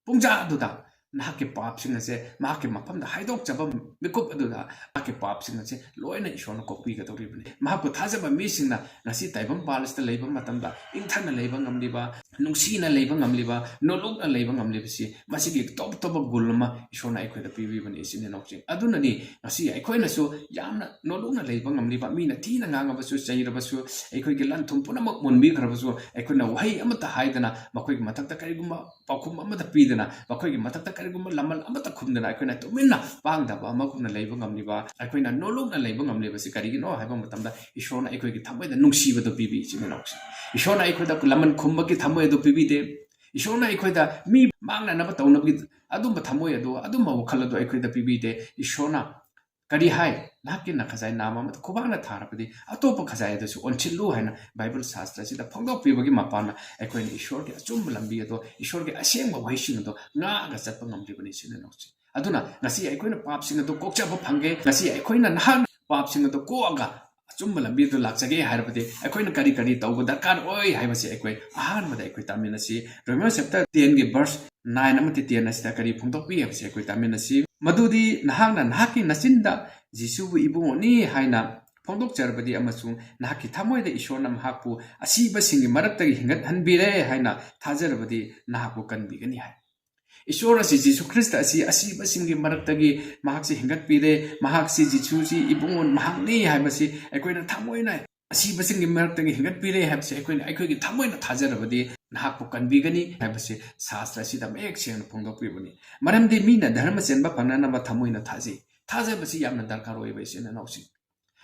ꯄꯨꯡꯖꯥ ꯑꯗꯨꯗ ꯅꯍꯥꯛꯀꯤ ꯄꯥꯞꯁꯤꯡ ꯑꯁꯦ ꯃꯍꯥꯛꯀꯤ ꯃꯐꯝꯗ ꯍꯥꯏꯗꯣꯛꯆꯕ ꯃꯤꯀꯨꯞ ꯑꯗꯨꯗ ꯅꯍꯥꯛꯀꯤ ꯄꯥꯞꯁꯤꯡ ꯑꯁꯦ ꯂꯣꯏꯅ ꯏꯁꯣꯔꯅ ꯀꯣꯛꯄꯤꯒꯗꯧꯔꯤꯕꯅꯤ꯫ ꯃꯍꯥꯛꯄꯨ ꯊꯥꯖꯕ ꯃꯤꯁꯤꯡꯅ ꯉꯁꯤ ꯇꯥꯏꯕꯪ ꯄꯥꯜ ꯑꯁꯤꯗ ꯂꯩꯕ ꯃꯇꯝꯗ ꯏꯪꯊꯅ ꯂꯩꯕ ꯉꯝꯂꯤꯕ, ꯅꯨꯡꯁꯤꯅ ꯂꯩꯕ ꯉꯝꯂꯤꯕ, ꯅꯣꯂꯨꯛꯅ ꯂꯩꯕ ꯉꯝꯂꯤꯕꯁꯤ ꯃꯁꯤꯒꯤ ꯇꯣꯞ ꯇꯣꯞꯄ ꯒꯨꯜ ꯑꯃ ꯏꯁꯣꯔꯅ ꯑꯩꯈꯣꯏꯗ ꯄꯤꯕꯤꯕꯅꯤ, ꯏꯆꯤꯟ ꯏꯅꯥꯎꯁꯤꯡ꯫ ꯑꯗꯨꯅꯅꯤ ꯉꯁꯤ ꯑꯩꯈꯣꯏꯅꯁꯨ ꯌꯥꯝꯅ ꯅꯣꯂꯨꯛꯅ ꯂꯩꯕ ꯉꯝꯂꯤꯕ, ꯃꯤꯅ ꯊꯤꯅ ꯉꯥꯡꯉꯕꯁꯨ, ꯆꯩꯔꯕꯁꯨ, ꯑꯩꯈꯣꯏꯒꯤ ꯂꯟ ꯊꯨꯝ ꯄꯨꯝꯅꯃꯛ ꯃꯨꯟꯕꯤꯈ꯭ꯔꯕꯁꯨ, ꯑꯩꯈꯣꯏꯅ ꯋꯥꯍꯩ ꯑꯃꯠꯇ ꯍꯥꯏꯗꯅ, ꯃꯈꯣꯏꯒꯤ ꯃꯊꯛꯇ ꯀꯔꯤꯒꯨꯝꯕ ꯄꯥꯎꯈꯨꯝ ꯑꯃꯠꯇ ꯄꯤꯗꯅ, ꯃꯈꯣꯏꯒꯤ ꯃꯊꯛꯇ ꯀꯔꯤꯒꯨꯝꯕ ꯂꯃꯟ ꯑꯃꯠꯇ ꯈꯨꯝꯗꯅ, ꯑꯩꯈꯣꯏꯅ ꯇꯨꯃꯤꯟꯅ ꯄꯥꯡꯗꯕ ꯑꯃꯒꯨꯝꯅ ꯂꯩꯕ ꯉꯝꯂꯤꯕ, ꯑꯩꯈꯣꯏꯅ ꯅꯣꯂꯨꯛꯅ ꯂꯩꯕ ꯉꯝꯂꯤꯕꯁꯤ ꯀꯔꯤꯒꯤꯅꯣ ꯍꯥꯏꯕ ꯃꯇꯝꯗ, ꯏꯁꯣꯔꯅ ꯑꯩꯈꯣꯏꯒꯤ ꯊꯃꯣꯏꯗ ꯅꯨꯡꯁꯤꯕꯗꯨ ꯄꯤꯕꯤ, ꯏꯆꯤꯟ ꯏꯅꯥꯎꯁꯤꯡ꯫ ꯏꯁꯣꯔꯅ ꯑꯩꯈꯣꯏꯗ ꯂꯃꯟ ꯈꯨꯝꯕꯒꯤ ꯊꯃꯣꯏ ꯑꯗꯨ ꯄꯤꯕꯤꯗꯦ꯫ ꯏꯁꯣꯔꯅ ꯑꯩꯈꯣꯏꯗ ꯃꯤ ꯃꯥꯡꯅꯅꯕ ꯇꯧꯅꯕꯒꯤ ꯑꯗꯨꯝꯕ ꯊꯃꯣꯏ ꯑꯗꯨ, ꯑꯗꯨꯝꯕ ꯋꯥꯈꯜ ꯑꯗꯨ ꯑꯩꯈꯣꯏꯗ ꯄꯤꯕꯤꯗꯦ꯫ ꯏꯁꯣꯔꯅ ꯀꯔꯤ ꯍꯥꯏ? "ꯅꯍꯥꯛꯀꯤ ꯅꯈꯖꯥꯏ ꯅꯥꯝꯃ ꯑꯃꯗ ꯈꯨꯕꯥꯛꯅ ꯊꯥꯔꯕꯗꯤ, ꯑꯇꯣꯞꯄ ꯈꯖꯥꯏ ꯑꯗꯨꯁꯨ ꯑꯣꯟꯁꯤꯜꯂꯨ" ꯍꯥꯏꯅ ꯕꯥꯏꯕꯜ ꯁꯥꯁꯇ꯭ꯔ ꯑꯁꯤꯗ ꯐꯣꯡꯗꯣꯛꯄꯤꯕꯒꯤ ꯃꯄꯥꯟꯅ, ꯑꯩꯈꯣꯏꯅ ꯏꯁꯣꯔꯒꯤ ꯑꯆꯨꯝꯕ ꯂꯝꯕꯤ ꯑꯗꯣ, ꯏꯁꯣꯔꯒꯤ ꯑꯁꯦꯡꯕ ꯋꯥꯍꯩꯁꯤꯡ ꯑꯗꯣ ꯉꯥꯛꯑꯒ ꯆꯠꯄ ꯉꯝꯂꯤꯕꯅꯤ, ꯏꯆꯤꯟ ꯏꯅꯥꯎꯁꯤꯡ꯫ ꯑꯗꯨꯅ ꯉꯁꯤ ꯑꯩꯈꯣꯏꯅ ꯄꯥꯞꯁꯤꯡ ꯑꯗꯨ ꯀꯣꯛꯆꯕ ꯐꯪꯒꯦ, ꯉꯁꯤ ꯑꯩꯈꯣꯏꯅ ꯅꯍꯥꯛꯅ ꯄꯥꯞꯁꯤꯡ ꯑꯗꯨ ꯀꯣꯛꯑꯒ ꯑꯆꯨꯝꯕ ꯂꯝꯕꯤꯗ ꯂꯥꯛꯆꯒꯦ ꯍꯥꯏꯔꯕꯗꯤ, ꯑꯩꯈꯣꯏꯅ ꯀꯔꯤ ꯀꯔꯤ ꯇꯧꯕ ꯗꯔꯀꯥꯔ ꯑꯣꯏ ꯍꯥꯏꯕꯁꯤ ꯑꯩꯈꯣꯏ ꯑꯍꯥꯟꯕꯗ ꯑꯩꯈꯣꯏ ꯇꯥꯃꯤꯟꯅꯁꯤ꯫ ꯔꯣꯃꯤꯌꯣ ꯆꯦꯞꯇꯔ ꯇꯦꯟꯒꯤ ꯚꯔꯁ ꯅꯥꯏꯟ ꯑꯃꯗꯤ ꯇꯦꯟ ꯑꯁꯤꯗ ꯀꯔꯤ ꯐꯣꯡꯗꯣꯛꯄꯤ ꯍꯥꯏꯕꯁꯤ ꯑꯩꯈꯣꯏ ꯇꯥꯃꯤꯟꯅꯁꯤ꯫ "ꯃꯗꯨꯗꯤ ꯅꯍꯥꯛꯅ ꯅꯍꯥꯛꯀꯤ ꯅꯆꯤꯟꯗ ꯖꯤꯁꯨꯕꯨ ꯏꯕꯨꯡꯉꯣꯅꯤ ꯍꯥꯏꯅ ꯐꯣꯡꯗꯣꯛꯆꯔꯕꯗꯤ ꯑꯃꯁꯨꯡ ꯅꯍꯥꯛꯀꯤ ꯊꯃꯣꯏꯗ ꯏꯁꯣꯔꯅ ꯃꯍꯥꯛꯄꯨ ꯑꯁꯤꯕꯁꯤꯡꯒꯤ ꯃꯔꯛꯇꯒꯤ ꯍꯤꯡꯒꯠꯍꯟꯕꯤꯔꯦ ꯍꯥꯏꯅ ꯊꯥꯖꯔꯕꯗꯤ, ꯅꯍꯥꯛꯄꯨ ꯀꯟꯕꯤꯒꯅꯤ" ꯍꯥꯏ꯫ ꯏꯁꯣꯔ ꯑꯁꯤ, ꯖꯤꯁꯨ ꯈ꯭ꯔꯤꯁꯇ ꯑꯁꯤ ꯑꯁꯤꯕꯁꯤꯡꯒꯤ ꯃꯔꯛꯇꯒꯤ ꯃꯍꯥꯛꯁꯤ ꯍꯦꯟꯒꯠꯄꯤꯔꯦ, ꯃꯍꯥꯛꯁꯤ ꯖꯤꯁꯨꯁꯤ ꯏꯕꯨꯡꯉꯣ ꯃꯍꯥꯛꯅꯤ ꯍꯥꯏꯕꯁꯤ ꯑꯩꯈꯣꯏꯅ ꯊꯃꯣꯏꯅ, ꯑꯁꯤꯕꯁꯤꯡꯒꯤ ꯃꯔꯛꯇꯒꯤ ꯍꯦꯟꯒꯠꯄꯤꯔꯦ ꯍꯥꯏꯕꯁꯤ ꯑꯩꯈꯣꯏꯅ ꯑꯩꯈꯣꯏꯒꯤ ꯊꯃꯣꯏꯅ ꯊꯥꯖꯔꯕꯗꯤ ꯅꯍꯥꯛꯄꯨ ꯀꯟꯕꯤꯒꯅꯤ ꯍꯥꯏꯕꯁꯤ ꯁꯥꯁꯇ꯭ꯔ ꯑꯁꯤꯗ ꯃꯌꯦꯛ ꯁꯦꯡꯅ ꯐꯣꯡꯗꯣꯛꯄꯤꯕꯅꯤ꯫ ꯃꯔꯝꯗꯤ ꯃꯤꯅ ꯙꯔꯃ ꯆꯦꯟꯕ ꯐꯪꯅꯅꯕ ꯊꯃꯣꯏꯅ ꯊꯥꯖꯩ꯫ ꯊꯥꯖꯕꯁꯤ ꯌꯥꯝꯅ ꯗꯔꯀꯥꯔ ꯑꯣꯏꯕ ꯏꯆꯤꯟ ꯏꯅꯥꯎꯁꯤꯡ꯫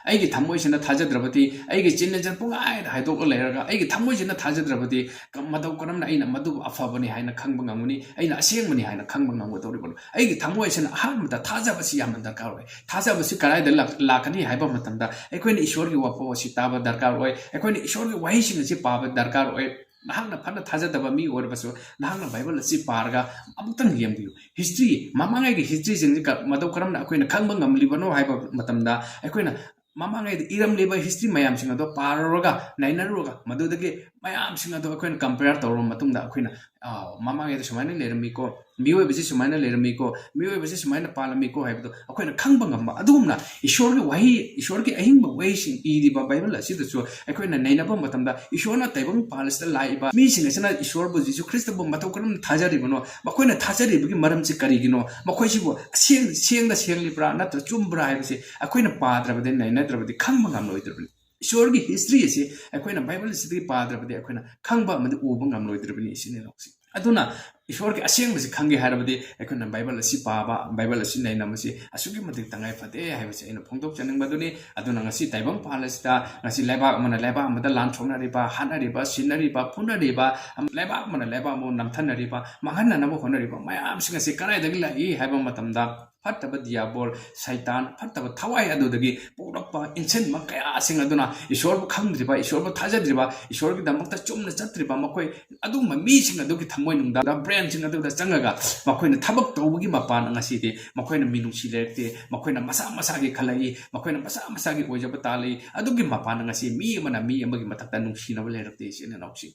ꯑꯩꯒꯤ ꯊꯃꯣꯏꯁꯤꯅ ꯊꯥꯖꯗ꯭ꯔꯕꯗꯤ, ꯑꯩꯒꯤ ꯆꯤꯟꯅ ꯆꯤꯟ ꯄꯨꯡꯍꯥꯏꯗ ꯍꯥꯏꯗꯣꯛꯂ ꯂꯩꯔꯒ ꯑꯩꯒꯤ ꯊꯃꯣꯏꯁꯤꯅ ꯊꯥꯖꯗ꯭ꯔꯕꯗꯤ ꯀ-, ꯃꯇꯧ ꯀꯔꯝꯅ ꯑꯩꯅ ꯃꯗꯨꯕꯨ ꯑꯐꯕꯅꯤ ꯍꯥꯏꯅ ꯈꯪꯕ ꯉꯝꯒꯅꯤ, ꯑꯩꯅ ꯑꯁꯦꯡꯕꯅꯤ ꯍꯥꯏꯅ ꯈꯪꯕ ꯉꯝꯒꯗꯧꯔꯤꯕꯅꯣ? ꯑꯩꯒꯤ ꯊꯃꯣꯏꯁꯤꯅ ꯑꯍꯥꯟꯕꯗ ꯊꯥꯖꯕꯁꯤ ꯌꯥꯝꯅ ꯗꯔꯀꯥꯔ ꯑꯣꯏ꯫ ꯊꯥꯖꯕꯁꯤ ꯀꯗꯥꯏꯗ ꯂꯥꯛ-, ꯂꯥꯛꯀꯅꯤ ꯍꯥꯏꯕ ꯃꯇꯝꯗ ꯑꯩꯈꯣꯏꯅ ꯏꯁꯣꯔꯒꯤ ꯋꯥꯐꯝ ꯑꯁꯤ ꯇꯥꯕ ꯗꯔꯀꯥꯔ ꯑꯣꯏ, ꯑꯩꯈꯣꯏꯅ ꯏꯁꯣꯔꯒꯤ ꯋꯥꯍꯩꯁꯤꯡ ꯑꯁꯤ ꯄꯥꯕ ꯗꯔꯀꯥꯔ ꯑꯣꯏ꯫ ꯅꯍꯥꯛꯅ ꯐꯅ ꯊꯥꯖꯗꯕ ꯃꯤ ꯑꯣꯏꯔꯕꯁꯨ ꯅꯍꯥꯛꯅ ꯕꯥꯏꯕꯜ ꯑꯁꯤ ꯄꯥꯔꯒ ꯑꯃꯨꯛꯇꯪ ꯌꯦꯡꯕꯤꯌꯨ꯫ ꯍꯤꯁꯇ꯭ꯔꯤ, ꯃꯃꯥꯡꯉꯩꯒꯤ ꯍꯤꯁꯇ꯭ꯔꯤꯁꯤꯡꯁꯤ ꯀ-, ꯃꯇꯧ ꯀꯔꯝꯅ ꯑꯩꯈꯣꯏꯅ ꯈꯪꯕ ꯉꯝꯂꯤꯕꯅꯣ ꯍꯥꯏꯕ ꯃꯇꯝꯗ ꯑꯩꯈꯣꯏꯅ ꯃꯃꯥꯡꯉꯩꯗ ꯏꯔꯝꯂꯤꯕ ꯍꯤꯁꯇ꯭ꯔꯤ ꯃꯌꯥꯝꯁꯤꯡ ꯑꯗꯣ ꯄꯥꯔꯨꯔꯒ, ꯅꯩꯅꯔꯨꯔꯒ, ꯃꯗꯨꯗꯒꯤ ꯃꯌꯥꯝꯁꯤꯡ ꯑꯗꯣ ꯑꯩꯈꯣꯏꯅ ꯀꯝꯄꯦꯌꯔ ꯇꯧꯔꯕ ꯃꯇꯨꯡꯗ ꯑꯩꯈꯣꯏꯅ, "ꯑꯥ, ꯃꯃꯥꯡꯉꯩꯗ ꯁꯨꯃꯥꯏꯅ ꯂꯩꯔꯝꯃꯤꯀꯣ, ꯃꯤꯑꯣꯏꯕꯁꯤ ꯁꯨꯃꯥꯏꯅ ꯂꯩꯔꯝꯃꯤꯀꯣ, ꯃꯤꯑꯣꯏꯕꯁꯤ ꯁꯨꯃꯥꯏꯅ ꯄꯥꯜꯂꯝꯃꯤꯀꯣ" ꯍꯥꯏꯕꯗꯣ ꯑꯩꯈꯣꯏꯅ ꯈꯪꯕ ꯉꯝꯕ꯫ ꯑꯗꯨꯒꯨꯝꯅ ꯏꯁꯣꯔꯒꯤ ꯋꯥꯍꯩ, ꯏꯁꯣꯔꯒꯤ ꯑꯍꯤꯡꯕ ꯋꯥꯍꯩꯁꯤꯡ ꯏꯔꯤꯕ ꯕꯥꯏꯕꯜ ꯑꯁꯤꯗꯁꯨ ꯑꯩꯈꯣꯏꯅ ꯅꯩꯅꯕ ꯃꯇꯝꯗ ꯏꯁꯣꯔꯅ ꯇꯥꯏꯕꯪ ꯄꯥꯜ ꯑꯁꯤꯗ ꯂꯥꯛꯏꯕ ꯃꯤꯁꯤꯡ ꯑꯁꯤꯅ ꯏꯁꯣꯔꯕꯨ, ꯖꯤꯁꯨ ꯈ꯭ꯔꯤꯁꯇꯕꯨ ꯃꯇꯧ ꯀꯔꯝꯅ ꯊꯥꯖꯔꯤꯕꯅꯣ? ꯃꯈꯣꯏꯅ ꯊꯥꯖꯔꯤꯕꯒꯤ ꯃꯔꯝꯁꯤ ꯀꯔꯤꯒꯤꯅꯣ? ꯃꯈꯣꯏꯁꯤꯕꯨ ꯑꯁꯦꯡ-, ꯁꯦꯡꯗ ꯁꯦꯡꯂꯤꯕ꯭ꯔꯥ ꯅꯠꯇ꯭ꯔ ꯆꯨꯝꯕ꯭ꯔꯥ ꯍꯥꯏꯕꯁꯤ ꯑꯩꯈꯣꯏꯅ ꯄꯥꯗ꯭ꯔꯕꯗꯤ, ꯅꯩꯅꯗ꯭ꯔꯕꯗꯤ ꯈꯪꯕ ꯉꯝꯂꯣꯏꯗ꯭ꯔꯕꯅꯤ꯫ ꯏꯁꯣꯔꯒꯤ ꯍꯤꯁꯇ꯭ꯔꯤ ꯑꯁꯤ ꯑꯩꯈꯣꯏꯅ ꯕꯥꯏꯕꯜ ꯑꯁꯤꯗꯒꯤ ꯄꯥꯗ꯭ꯔꯕꯗꯤ ꯑꯩꯈꯣꯏꯅ ꯈꯪꯕ ꯑꯃꯗꯤ ꯎꯕ ꯉꯝꯂꯣꯏꯗ꯭ꯔꯕꯅꯤ, ꯏꯆꯤꯟ ꯏꯅꯥꯎꯁꯤꯡ꯫ ꯑꯗꯨꯅ ꯏꯁꯣꯔꯒꯤ ꯑꯁꯦꯡꯕꯁꯤ ꯈꯪꯒꯦ ꯍꯥꯏꯔꯕꯗꯤ ꯑꯩꯈꯣꯏꯅ ꯕꯥꯏꯕꯜ ꯑꯁꯤ ꯄꯥꯕ, ꯕꯥꯏꯕꯜ ꯑꯁꯤ ꯅꯩꯅꯕꯁꯤ ꯑꯁꯨꯛꯀꯤ ꯃꯇꯤꯛ ꯇꯉꯥꯏ ꯐꯗꯦ ꯍꯥꯏꯕꯁꯤ ꯑꯩꯅ ꯐꯣꯡꯗꯣꯛꯆꯅꯤꯡꯕꯗꯨꯅꯤ꯫ ꯑꯗꯨꯅ ꯉꯁꯤ ꯇꯥꯏꯕꯪ ꯄꯥꯜ ꯑꯁꯤꯗ ꯉꯁꯤ ꯂꯩꯕꯥꯛ ꯑꯃꯅ ꯂꯩꯕꯥꯛ ꯑꯃꯗ ꯂꯥꯟ ꯁꯣꯛꯅꯔꯤꯕ, ꯍꯥꯠꯅꯔꯤꯕ, ꯁꯤꯟꯅꯔꯤꯕ, ꯐꯨꯅꯔꯤꯕ, ꯑꯝ, ꯂꯩꯕꯥꯛ ꯑꯃꯅ ꯂꯩꯕꯥꯛ ꯑꯃꯕꯨ ꯅꯝꯊꯅꯔꯤꯕ, ꯃꯥꯡꯍꯟꯅꯅꯕ ꯍꯣꯠꯅꯔꯤꯕ ꯃꯌꯥꯝꯁꯤꯡ ꯑꯁꯤ ꯀꯗꯥꯏꯗꯒꯤ ꯂꯥꯛꯏ ꯍꯥꯏꯕ ꯃꯇꯝꯗ ꯐꯠꯇꯕ ꯗꯤꯌꯥꯕꯣꯜ, ꯁꯩꯇꯥꯟ, ꯐꯠꯇꯕ ꯊꯋꯥꯏ ꯑꯗꯨꯗꯒꯤ ꯄꯣꯛꯂꯛꯄ ꯏꯟꯁꯤꯟꯕ ꯀꯌꯥꯁꯤꯡ ꯑꯗꯨꯅ ꯏꯁꯣꯔꯕꯨ ꯈꯪꯗ꯭ꯔꯤꯕ, ꯏꯁꯣꯔꯕꯨ ꯊꯥꯖꯗ꯭ꯔꯤꯕ, ꯏꯁꯣꯔꯒꯤꯗꯃꯛꯇ ꯆꯨꯝꯅ ꯆꯠꯇ꯭ꯔꯤꯕ ꯃꯈꯣꯏ ꯑꯗꯨꯒꯨꯝꯕ ꯃꯤꯁꯤꯡ ꯑꯗꯨꯒꯤ ꯊꯃꯣꯏꯅꯨꯡꯗ, ꯕ꯭ꯔꯦꯟꯁꯤꯡ ꯑꯗꯨꯗ ꯆꯪꯉꯒ ꯃꯈꯣꯏꯅ ꯊꯕꯛ ꯇꯧꯕꯒꯤ ꯃꯄꯥꯟꯗ ꯉꯁꯤꯗꯤ ꯃꯈꯣꯏꯅ ꯃꯤꯅꯨꯡꯁꯤ ꯂꯩꯔꯛꯇꯦ, ꯃꯈꯣꯏꯅ ꯃꯁꯥ ꯃꯁꯥꯒꯤ ꯈꯜꯂꯛꯏ, ꯃꯈꯣꯏꯅ ꯃꯁꯥ ꯃꯁꯥꯒꯤ ꯑꯣꯏꯖꯕ ꯇꯥꯜꯂꯤ꯫ ꯑꯗꯨꯒꯤ ꯃꯄꯥꯟꯗ ꯉꯁꯤ ꯃꯤ ꯑꯃꯅ ꯃꯤ ꯑꯃꯒꯤ ꯃꯊꯛꯇ ꯅꯨꯡꯁꯤꯅꯕ ꯂꯩꯔꯛꯇꯦ, ꯏꯆꯤꯟ ꯏꯅꯥꯎꯁꯤꯡ꯫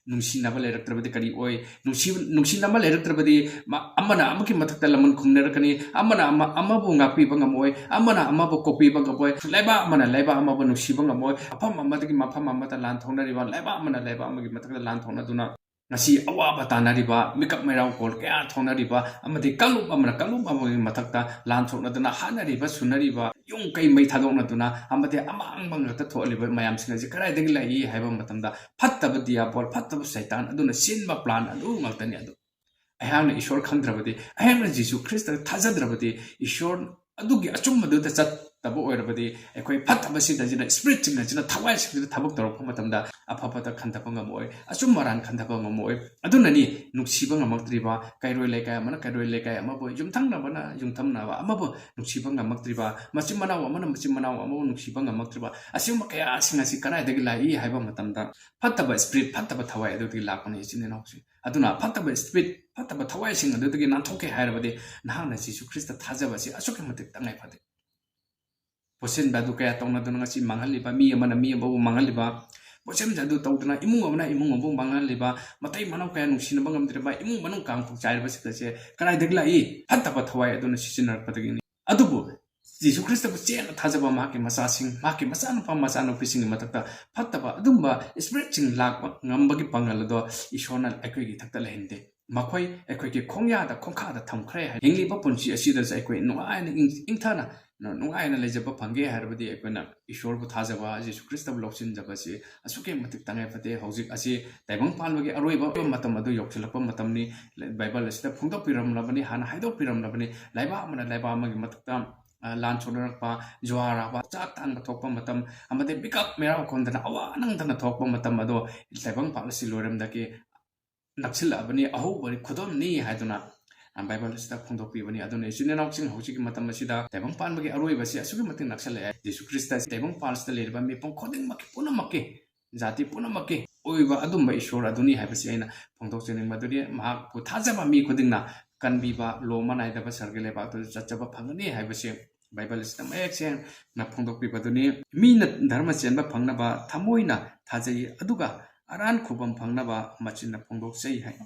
ꯅꯨꯡꯁꯤꯅꯕ ꯂꯩꯔꯛꯇ꯭ꯔꯕꯗꯤ ꯀꯔꯤ ꯑꯣꯏ? ꯅꯨꯡꯁꯤ-, ꯅꯨꯡꯁꯤꯅꯕ ꯂꯩꯔꯛꯇ꯭ꯔꯕꯗꯤ ꯃ-, ꯑꯃꯅ ꯑꯃꯒꯤ ꯃꯊꯛꯇ ꯂꯃꯟ ꯈꯨꯝꯅꯔꯛꯀꯅꯤ, ꯑꯃꯅ ꯑꯃ-, ꯑꯃꯕꯨ ꯉꯥꯛꯄꯤꯕ ꯉꯝꯃꯣꯏ, ꯑꯃꯅ ꯑꯃꯕꯨ ꯀꯣꯛꯄꯤꯕ ꯉꯝꯃꯣꯏ, ꯂꯩꯕꯥꯛ ꯑꯃꯅ ꯂꯩꯕꯥꯛ ꯑꯃꯕꯨ ꯅꯨꯡꯁꯤꯕ ꯉꯝꯃꯣꯏ, ꯃꯐꯝ ꯑꯃꯗꯒꯤ ꯃꯐꯝ ꯑꯃꯗ ꯂꯥꯟ ꯊꯣꯛꯅꯔꯤꯕ, ꯂꯩꯕꯥꯛ ꯑꯃꯅ ꯂꯩꯕꯥꯛ ꯑꯃꯒꯤ ꯃꯊꯛꯇ ꯂꯥꯟ ꯊꯣꯛꯅꯗꯨꯅ ꯉꯁꯤ ꯑꯋꯥꯕ ꯇꯥꯅꯔꯤꯕ, ꯃꯤꯀꯞ ꯃꯩꯔꯥꯎ ꯀꯣꯜ ꯀꯌꯥ ꯊꯣꯛꯅꯔꯤꯕ, ꯑꯃꯗꯤ ꯀꯥꯡꯂꯨꯞ ꯑꯃꯅ ꯀꯥꯡꯂꯨꯞ ꯑꯃꯒꯤ ꯃꯊꯛꯇ ꯂꯥꯟ ꯁꯣꯛꯅꯗꯨꯅ, ꯍꯥꯠꯅꯔꯤꯕ, ꯁꯨꯅꯔꯤꯕ, ꯌꯨꯝ ꯀꯩ ꯃꯩ ꯊꯥꯗꯣꯛꯅꯗꯨꯅ, ꯑꯃꯗꯤ ꯑꯃꯥꯡꯕ ꯉꯥꯛꯇ ꯊꯣꯛꯍꯜꯂꯤꯕ ꯃꯌꯥꯝꯁꯤꯡ ꯑꯁꯤ ꯀꯗꯥꯏꯗꯒꯤ ꯂꯥꯛꯏ ꯍꯥꯏꯕ ꯃꯇꯝꯗ, ꯐꯠꯇꯕ ꯗꯤꯌꯥꯕꯣꯜ, ꯐꯠꯇꯕ ꯁꯩꯇꯥꯟ ꯑꯗꯨꯅ ꯁꯤꯟꯕ ꯄ꯭ꯂꯥꯟ ꯑꯗꯨ ꯉꯥꯛꯇꯅꯤ꯫ ꯑꯗꯨ ꯑꯩꯍꯥꯛꯅ ꯏꯁꯣꯔ ꯈꯪꯗ꯭ꯔꯕꯗꯤ, ꯑꯩꯍꯥꯛꯅ ꯖꯤꯁꯨ ꯈ꯭ꯔꯤꯁꯇ ꯊꯥꯖꯗ꯭ꯔꯕꯗꯤ, ꯏꯁꯣꯔ ꯑꯗꯨꯒꯤ ꯑꯆꯨꯝꯕꯗꯨꯗ ꯆꯠꯇꯕ ꯑꯣꯏꯔꯕꯗꯤ, ꯑꯩꯈꯣꯏ ꯐꯠꯇꯕꯁꯤꯡ ꯑꯁꯤꯅ, ꯏꯁꯄꯤꯔꯤꯠꯁꯤꯡ ꯑꯁꯤꯅ, ꯊꯋꯥꯏꯁꯤꯡ ꯑꯁꯤꯅ ꯊꯕꯛ ꯇꯧꯔꯛꯄ ꯃꯇꯝꯗ ꯑꯐ ꯐꯠꯇ ꯈꯟꯊꯕ ꯉꯝꯃꯛꯑꯣꯏ, ꯑꯆꯨꯝ ꯑꯔꯥꯟ ꯈꯟꯊꯕ ꯉꯝꯃꯛꯑꯣꯏ꯫ ꯑꯗꯨꯅꯅꯤ ꯅꯨꯡꯁꯤꯕ ꯉꯝꯃꯛꯇ꯭ꯔꯤꯕ, ꯀꯩꯔꯣꯏ ꯂꯩꯀꯥꯏ ꯑꯃꯅ ꯀꯩꯔꯣꯏ ꯂꯩꯀꯥꯏ ꯑꯃꯕꯨ, ꯌꯨꯝꯊꯪꯅꯕꯅ ꯌꯨꯝꯊꯪꯅꯕ ꯑꯃꯕꯨ ꯅꯨꯡꯁꯤꯕ ꯉꯝꯃꯛꯇ꯭ꯔꯤꯕ, ꯃꯆꯤꯟ ꯃꯅꯥꯎ ꯑꯃꯅ ꯃꯆꯤꯟ ꯃꯅꯥꯎ ꯑꯃꯕꯨ ꯅꯨꯡꯁꯤꯕ ꯉꯝꯃꯛꯇ꯭ꯔꯤꯕ, ꯑꯁꯤꯒꯨꯝꯕ ꯀꯌꯥꯁꯤꯡ ꯑꯁꯤ ꯀꯗꯥꯏꯗꯒꯤ ꯂꯥꯛꯏ ꯍꯥꯏꯕ ꯃꯇꯝꯗ, ꯐꯠꯇꯕ ꯏꯁꯄꯤꯔꯤꯠ, ꯐꯠꯇꯕ ꯊꯋꯥꯏ ꯑꯗꯨꯗꯒꯤ ꯂꯥꯛꯄꯅꯤ, ꯏꯆꯤꯟ ꯏꯅꯥꯎꯁꯤꯡ꯫ ꯑꯗꯨꯅ ꯐꯠꯇꯕ ꯏꯁꯄꯤꯔꯤꯠ, ꯐꯠꯇꯕ ꯊꯋꯥꯏꯁꯤꯡ ꯑꯗꯨꯗꯒꯤ ꯅꯥꯟꯊꯣꯛꯀꯦ ꯍꯥꯏꯔꯕꯗꯤ, ꯅꯍꯥꯛꯅ ꯖꯤꯁꯨ ꯈ꯭ꯔꯤꯁꯇ ꯊꯥꯖꯕ ꯑꯁꯤ ꯑꯁꯨꯛꯀꯤ ꯃꯇꯤꯛ ꯇꯉꯥꯏ ꯐꯗꯦ꯫ ꯄꯣꯠꯁꯤꯟꯕ ꯑꯗꯨ ꯀꯌꯥ ꯇꯧꯅꯗꯨꯅ ꯉꯁꯤ ꯃꯥꯡꯍꯜꯂꯤꯕ, ꯃꯤ ꯑꯃꯅ ꯃꯤ ꯑꯃꯕꯨ ꯃꯥꯡꯍꯜꯂꯤꯕ, ꯄꯣꯠꯁꯤꯟꯕ ꯑꯗꯨ ꯇꯧꯗꯨꯅ ꯏꯃꯨꯡ ꯑꯃꯅ ꯏꯃꯨꯡ ꯑꯃꯕꯨ ꯃꯥꯡꯍꯜꯂꯤꯕ, ꯃꯇꯩ ꯃꯅꯥꯎ ꯀꯌꯥ ꯅꯨꯡꯁꯤꯅꯕ ꯉꯝꯗ꯭ꯔꯤꯕ, ꯏꯃꯨꯡ ꯃꯅꯨꯡ ꯀꯥꯡ ꯄꯨꯛ ꯆꯥꯏꯔꯤꯕꯁꯤꯡ ꯑꯁꯦ ꯀꯗꯥꯏꯗꯒꯤ ꯂꯥꯛꯏ? ꯐꯠꯇꯕ ꯊꯋꯥꯏ ꯑꯗꯨꯅ ꯁꯤꯖꯤꯟꯅꯔꯛꯄꯗꯒꯤꯅꯤ꯫ ꯑꯗꯨꯕꯨ ꯖꯤꯁꯨ ꯈ꯭ꯔꯤꯁꯇꯕꯨ ꯆꯦꯠꯅ ꯊꯥꯖꯕ ꯃꯍꯥꯛꯀꯤ ꯃꯆꯥꯁꯤꯡ, ꯃꯍꯥꯛꯀꯤ ꯃꯆꯥꯅꯨꯄꯥ ꯃꯆꯥꯅꯨꯄꯤꯁꯤꯡꯒꯤ ꯃꯊꯛꯇ ꯐꯠꯇꯕ ꯑꯗꯨꯝꯕ ꯏꯁꯄꯤꯔꯤꯠꯁꯤꯡ ꯂꯥꯛꯄ ꯉꯝꯕꯒꯤ ꯄꯥꯡꯒꯜ ꯑꯗꯣ ꯏꯁꯣꯔꯅ ꯑꯩꯈꯣꯏꯒꯤ ꯏꯊꯛꯇ ꯂꯩꯍꯟꯗꯦ꯫ ꯃꯈꯣꯏ ꯑꯩꯈꯣꯏꯒꯤ ꯈꯣꯡꯌꯥꯗ, ꯈꯣꯡꯈꯥꯗ ꯊꯝꯈ꯭ꯔꯦ ꯍꯥꯏ꯫ ꯍꯤꯡꯂꯤꯕ ꯄꯨꯟꯁꯤ ꯑꯁꯤꯗꯁꯨ ꯑꯩꯈꯣꯏ ꯅꯨꯡꯉꯥꯏꯅ ꯏꯪ-, ꯏꯪꯊꯅ ꯅꯨꯡꯉꯥꯏꯅ ꯂꯩꯖꯕ ꯐꯪꯒꯦ ꯍꯥꯏꯔꯕꯗꯤ, ꯑꯩꯈꯣꯏꯅ ꯏꯁꯣꯔꯕꯨ ꯊꯥꯖꯕ, ꯖꯤꯁꯨ ꯈ꯭ꯔꯤꯁꯇꯕꯨ ꯂꯧꯁꯤꯟꯖꯕ ꯑꯁꯤ ꯑꯁꯨꯛꯀꯤ ꯃꯇꯤꯛ ꯇꯉꯥꯏ ꯐꯗꯦ꯫ ꯍꯧꯖꯤꯛ ꯑꯁꯤ ꯇꯥꯏꯕꯪ ꯄꯥꯟꯕꯒꯤ ꯑꯔꯣꯏꯕ ꯃꯇꯝ ꯑꯗꯨ ꯌꯧꯁꯤꯜꯂꯛꯄ ꯃꯇꯝꯅꯤ꯫ ꯕꯥꯏꯕꯜ ꯑꯁꯤꯗ ꯐꯣꯡꯗꯣꯛꯄꯤꯔꯝꯂꯕꯅꯤ, ꯍꯥꯟꯅ ꯍꯥꯏꯗꯣꯛꯄꯤꯔꯝꯂꯕꯅꯤ꯫ ꯂꯩꯕꯥꯛ ꯑꯃꯅ ꯂꯩꯕꯥꯛ ꯑꯃꯒꯤ ꯃꯊꯛꯇ, ꯑ, ꯂꯥꯟ ꯁꯣꯛꯅꯔꯛꯄ, ꯖꯨꯋꯥꯔ ꯍꯥꯕ, ꯆꯥꯛ ꯇꯥꯡꯕ ꯊꯣꯛꯄ ꯃꯇꯝ, ꯑꯃꯗꯤ ꯃꯤꯀꯞ ꯃꯩꯔꯥꯎ ꯀꯣꯟꯗꯅ ꯑꯋꯥ ꯅꯪꯗꯅ ꯊꯣꯛꯄ ꯃꯇꯝ ꯑꯗꯣ ꯇꯥꯏꯕꯪ ꯄꯥꯟ ꯑꯁꯤ ꯂꯣꯏꯔꯝꯗꯒꯤ ꯅꯛꯁꯤꯜꯂꯛꯑꯕꯅꯤ, ꯑꯍꯧꯕ ꯈꯨꯗꯣꯜꯅꯤ ꯍꯥꯏꯗꯨꯅ, ꯑ, ꯕꯥꯏꯕꯜ ꯑꯁꯤꯗ ꯐꯣꯡꯗꯣꯛꯄꯤꯕꯅꯤ꯫ ꯑꯗꯨꯅ ꯏꯆꯤꯟ ꯏꯅꯥꯎꯁꯤꯡ, ꯍꯧꯖꯤꯛꯀꯤ ꯃꯇꯝ ꯑꯁꯤꯗ ꯇꯥꯏꯕꯪ ꯄꯥꯟꯕꯒꯤ ꯑꯔꯣꯏꯕꯁꯤ ꯑꯁꯨꯛꯀꯤ ꯃꯇꯤꯛ ꯅꯛꯁꯜꯂꯛꯑꯦ꯫ ꯖꯤꯁꯨ ꯈ꯭ꯔꯤꯁꯇ ꯑꯁꯤ ꯇꯥꯏꯕꯪ ꯄꯥꯜ ꯑꯁꯤꯗ ꯂꯩꯔꯤꯕ ꯃꯤꯄꯨꯝ ꯈꯨꯗꯤꯡꯃꯛꯀꯤ, ꯄꯨꯝꯅꯃꯛꯀꯤ, ꯖꯥꯇꯤ ꯄꯨꯝꯅꯃꯛꯀꯤ ꯑꯣꯏꯕ ꯑꯗꯨꯝꯕ ꯏꯁꯣꯔ ꯑꯗꯨꯅꯤ ꯍꯥꯏꯕꯁꯤ ꯑꯩꯅ ꯐꯣꯡꯗꯣꯛꯆꯅꯤꯡꯕ꯫ ꯑꯗꯨꯗꯤ ꯃꯍꯥꯛꯄꯨ ꯊꯥꯖꯕ ꯃꯤ ꯈꯨꯗꯤꯡꯅ ꯀꯟꯕꯤꯕ, ꯂꯣꯝꯕ ꯅꯥꯏꯗꯕ ꯁꯔꯒ ꯂꯩꯕꯥꯛꯇꯨꯗ ꯆꯠꯆꯕ ꯐꯪꯒꯅꯤ ꯍꯥꯏꯕꯁꯤ ꯕꯥꯏꯕꯜ ꯑꯁꯤꯗ ꯃꯌꯦꯛ ꯁꯦꯡꯅ ꯐꯣꯡꯗꯣꯛꯄꯤꯕꯗꯨꯅꯤ꯫ "ꯃꯤꯅ ꯙꯔꯃ ꯆꯦꯟꯕ ꯐꯪꯅꯕ ꯊꯃꯣꯏꯅ ꯊꯥꯖꯩ, ꯑꯗꯨꯒ ꯑꯔꯥꯟ ꯈꯨꯕꯝ ꯐꯪꯅꯕ ꯃꯆꯤꯟꯅ ꯐꯣꯡꯗꯣꯛꯆꯩ" ꯍꯥꯏ꯫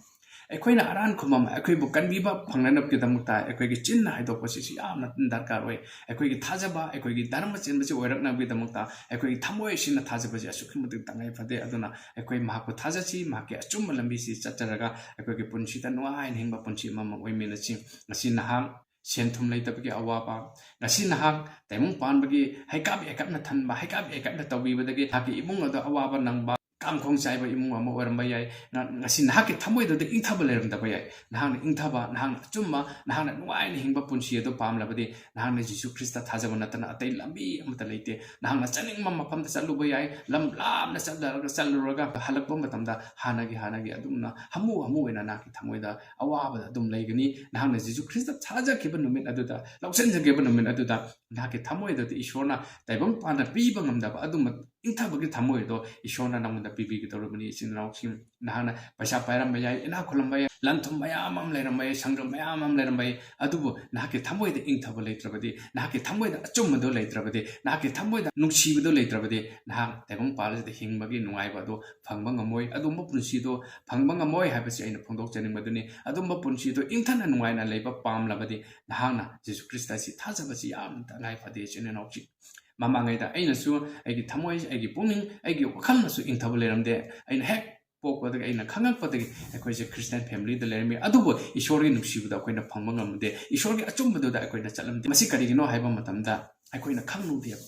ꯑꯩꯈꯣꯏꯅ ꯑꯔꯥꯟ ꯈꯨꯝꯕ ꯑꯃ, ꯑꯩꯈꯣꯏꯕꯨ ꯀꯟꯕꯤꯕ ꯐꯪꯅꯅꯕꯒꯤꯗꯃꯛꯇ ꯑꯩꯈꯣꯏꯒꯤ ꯆꯤꯟꯅ ꯍꯥꯏꯗꯣꯛꯄꯁꯤꯁꯨ ꯌꯥꯝꯅ ꯗꯔꯀꯥꯔ ꯑꯣꯏ꯫ ꯑꯩꯈꯣꯏꯒꯤ ꯊꯥꯖꯕ, ꯑꯩꯈꯣꯏꯒꯤ ꯙꯔꯃ ꯆꯦꯟꯕꯁꯤ ꯑꯣꯏꯔꯛꯅꯕꯒꯤꯗꯃꯛꯇ ꯑꯩꯈꯣꯏꯒꯤ ꯊꯃꯣꯏ ꯁꯦꯡꯅ ꯊꯥꯖꯕꯁꯤ ꯑꯁꯨꯛꯀꯤ ꯃꯇꯤꯛ ꯇꯉꯥꯏ ꯐꯗꯦ꯫ ꯑꯗꯨꯅ ꯑꯩꯈꯣꯏ ꯃꯍꯥꯛꯄꯨ ꯊꯥꯖꯁꯤ, ꯃꯍꯥꯛꯀꯤ ꯑꯆꯨꯝꯕ ꯂꯝꯕꯤꯁꯤ ꯆꯠꯆꯔꯒ ꯑꯩꯈꯣꯏꯒꯤ ꯄꯨꯟꯁꯤꯗ ꯅꯨꯡꯉꯥꯏꯅ ꯍꯤꯡꯕ ꯄꯨꯟꯁꯤ ꯑꯃꯃꯝ ꯑꯣꯏꯃꯤꯟꯅꯁꯤ꯫ ꯉꯁꯤ ꯅꯍꯥꯛ ꯁꯦꯟ ꯊꯨꯝ ꯂꯩꯇꯕꯒꯤ ꯑꯋꯥꯕ, ꯉꯁꯤ ꯅꯍꯥꯛ ꯇꯥꯏꯕꯪ ꯄꯥꯟꯕꯒꯤ ꯍꯩꯀꯥꯞ ꯍꯩꯀꯥꯞꯅ ꯊꯟꯕ, ꯍꯩꯀꯥꯞ ꯍꯩꯀꯥꯞꯅ ꯇꯧꯕꯤꯕꯗꯒꯤ ꯅꯍꯥꯛꯀꯤ ꯏꯃꯨꯡ ꯑꯗꯨ ꯑꯋꯥꯕ ꯅꯪꯕ, ꯀꯥꯡꯈꯣꯡ ꯆꯥꯏꯕ ꯏꯃꯨꯡ ꯑꯃ ꯑꯣꯏꯔꯝꯕ ꯌꯥꯏ꯫ ꯉ-, ꯉꯁꯤ ꯅꯍꯥꯛꯀꯤ ꯊꯃꯣꯏꯗꯨꯗ ꯏꯪꯊꯕ ꯂꯩꯔꯝꯗꯕ ꯌꯥꯏ꯫ ꯅꯍꯥꯛꯅ ꯏꯪꯊꯕ, ꯅꯍꯥꯛꯅ ꯑꯆꯨꯝꯕ, ꯅꯍꯥꯛꯅ ꯅꯨꯡꯉꯥꯏꯅ ꯍꯤꯡꯕ ꯄꯨꯟꯁꯤ ꯑꯗꯨ ꯄꯥꯝꯂꯕꯗꯤ ꯅꯍꯥꯛꯅ ꯖꯤꯁꯨ ꯈ꯭ꯔꯤꯁꯇ ꯊꯥꯖꯕ ꯅꯠꯇꯅ ꯑꯇꯩ ꯂꯝꯕꯤ ꯑꯃꯠꯇ ꯂꯩꯇꯦ꯫ ꯅꯍꯥꯛꯅ ꯆꯠꯅꯤꯡꯕ ꯃꯐꯝꯗ ꯆꯠꯂꯨꯕ ꯌꯥꯏ, ꯂꯝ ꯂꯥꯞꯅ ꯆꯠꯂꯔꯒ, ꯆꯠꯂꯨꯔꯒ ꯍꯜꯂꯛꯄ ꯃꯇꯝꯗ ꯍꯥꯟꯅꯒꯤ, ꯍꯥꯟꯅꯒꯤ ꯑꯗꯨꯝꯅ ꯍꯥꯃꯨ ꯍꯥꯃꯨ ꯑꯣꯏꯅ ꯅꯍꯥꯛꯀꯤ ꯊꯃꯣꯏꯗ ꯑꯋꯥꯕꯗ ꯑꯗꯨꯝ ꯂꯩꯒꯅꯤ꯫ ꯅꯍꯥꯛꯅ ꯖꯤꯁꯨ ꯈ꯭ꯔꯤꯁꯇ ꯊꯥꯖꯈꯤꯕ ꯅꯨꯃꯤꯠ ꯑꯗꯨꯗ, ꯂꯧꯁꯤꯟꯖꯈꯤꯕ ꯅꯨꯃꯤꯠ ꯑꯗꯨꯗ ꯅꯍꯥꯛꯀꯤ ꯊꯃꯣꯏꯗꯗꯤ ꯏꯁꯣꯔꯅ ꯇꯥꯏꯕꯪ ꯄꯥꯟꯅ ꯄꯤꯕ ꯉꯝꯗꯕ ꯑꯗꯨꯝꯕ ꯏꯪꯊꯕꯒꯤ ꯊꯃꯣꯏ ꯑꯗꯣ ꯏꯁꯣꯔꯅ ꯅꯉꯣꯟꯗ ꯄꯤꯕꯤꯒꯗꯧꯔꯕꯅꯤ꯫ ꯏꯆꯤꯟ ꯏꯅꯥꯎꯁꯤꯡ, ꯅꯍꯥꯛꯅ ꯄꯩꯁꯥ ꯄꯥꯏꯔꯝꯕ ꯌꯥꯏ, ꯏꯅꯥꯛ ꯈꯨꯜꯂꯝꯕ ꯌꯥꯏ, ꯂꯟ ꯊꯨꯝ ꯃꯌꯥꯝ ꯑꯃ ꯂꯩꯔꯝꯕ ꯌꯥꯏ, ꯁꯪꯒꯝ ꯃꯌꯥꯝ ꯑꯃ ꯂꯩꯔꯝꯕ ꯌꯥꯏ, ꯑꯗꯨꯕꯨ ꯅꯍꯥꯛꯀꯤ ꯊꯃꯣꯏꯗ ꯏꯪꯊꯕ ꯂꯩꯇ꯭ꯔꯕꯗꯤ, ꯅꯍꯥꯛꯀꯤ ꯊꯃꯣꯏꯗ ꯑꯆꯨꯝꯕꯗꯣ ꯂꯩꯇ꯭ꯔꯕꯗꯤ, ꯅꯍꯥꯛꯀꯤ ꯊꯃꯣꯏꯗ ꯅꯨꯡꯁꯤꯕꯗꯣ ꯂꯩꯇ꯭ꯔꯕꯗꯤ, ꯅꯍꯥꯛ ꯇꯥꯏꯕꯪ ꯄꯥꯜꯁꯤꯗ ꯍꯤꯡꯕꯒꯤ ꯅꯨꯡꯉꯥꯏꯕ ꯑꯗꯨ ꯐꯪꯕ ꯉꯝꯃꯣꯏ꯫ ꯑꯗꯨꯝꯕ ꯄꯨꯟꯁꯤꯗꯣ ꯐꯪꯕ ꯉꯝꯃꯣꯏ ꯍꯥꯏꯕꯁꯤ ꯑꯩꯅ ꯐꯣꯡꯗꯣꯛꯆꯅꯤꯡꯕꯗꯨꯅꯤ꯫ ꯑꯗꯨꯝꯕ ꯄꯨꯟꯁꯤꯗꯣ ꯏꯪꯊꯅ ꯅꯨꯡꯉꯥꯏꯅ ꯂꯩꯕ ꯄꯥꯝꯂꯕꯗꯤ ꯅꯍꯥꯛꯅ ꯖꯤꯁꯨ ꯈ꯭ꯔꯤꯁꯇ ꯑꯁꯤ ꯊꯥꯖꯕꯁꯤ ꯌꯥꯝꯅ ꯇꯉꯥꯏ ꯐꯗꯦ, ꯏꯆꯤꯟ ꯏꯅꯥꯎꯁꯤꯡ꯫ ꯃꯃꯥꯡꯉꯩꯗ ꯑꯩꯅꯁꯨ ꯑꯩꯒꯤ ꯊꯃꯣꯏ, ꯑꯩꯒꯤ ꯄꯨꯛꯅꯤꯡ, ꯑꯩꯒꯤ ꯋꯥꯈꯜꯅꯁꯨ ꯏꯪꯊꯕ ꯂꯩꯔꯝꯗꯦ꯫ ꯑꯩꯅ ꯍꯦꯛ ꯄꯣꯛꯄꯗꯒꯤ, ꯑꯩꯅ ꯈꯪꯉꯛꯄꯗꯒꯤ ꯑꯩꯈꯣꯏꯁꯦ ꯈ꯭ꯔꯤꯁꯇꯤꯌꯥꯟ ꯐꯦꯃꯤꯂꯤꯗ ꯂꯩꯔꯝꯃꯤ, ꯑꯗꯨꯕꯨ ꯏꯁꯣꯔꯒꯤ ꯅꯨꯡꯁꯤꯕꯗꯣ ꯑꯩꯈꯣꯏꯅ ꯐꯪꯕ ꯉꯝꯗꯦ, ꯏꯁꯣꯔꯒꯤ ꯑꯆꯨꯝꯕꯗꯨꯗ ꯑꯩꯈꯣꯏꯅ ꯆꯠꯂꯝꯗꯦ꯫ ꯃꯁꯤ ꯀꯔꯤꯒꯤꯅꯣ ꯍꯥꯏꯕ ꯃꯇꯝꯗ ꯑꯩꯈꯣꯏꯅ ꯈꯪꯂꯨꯗꯦꯕ꯫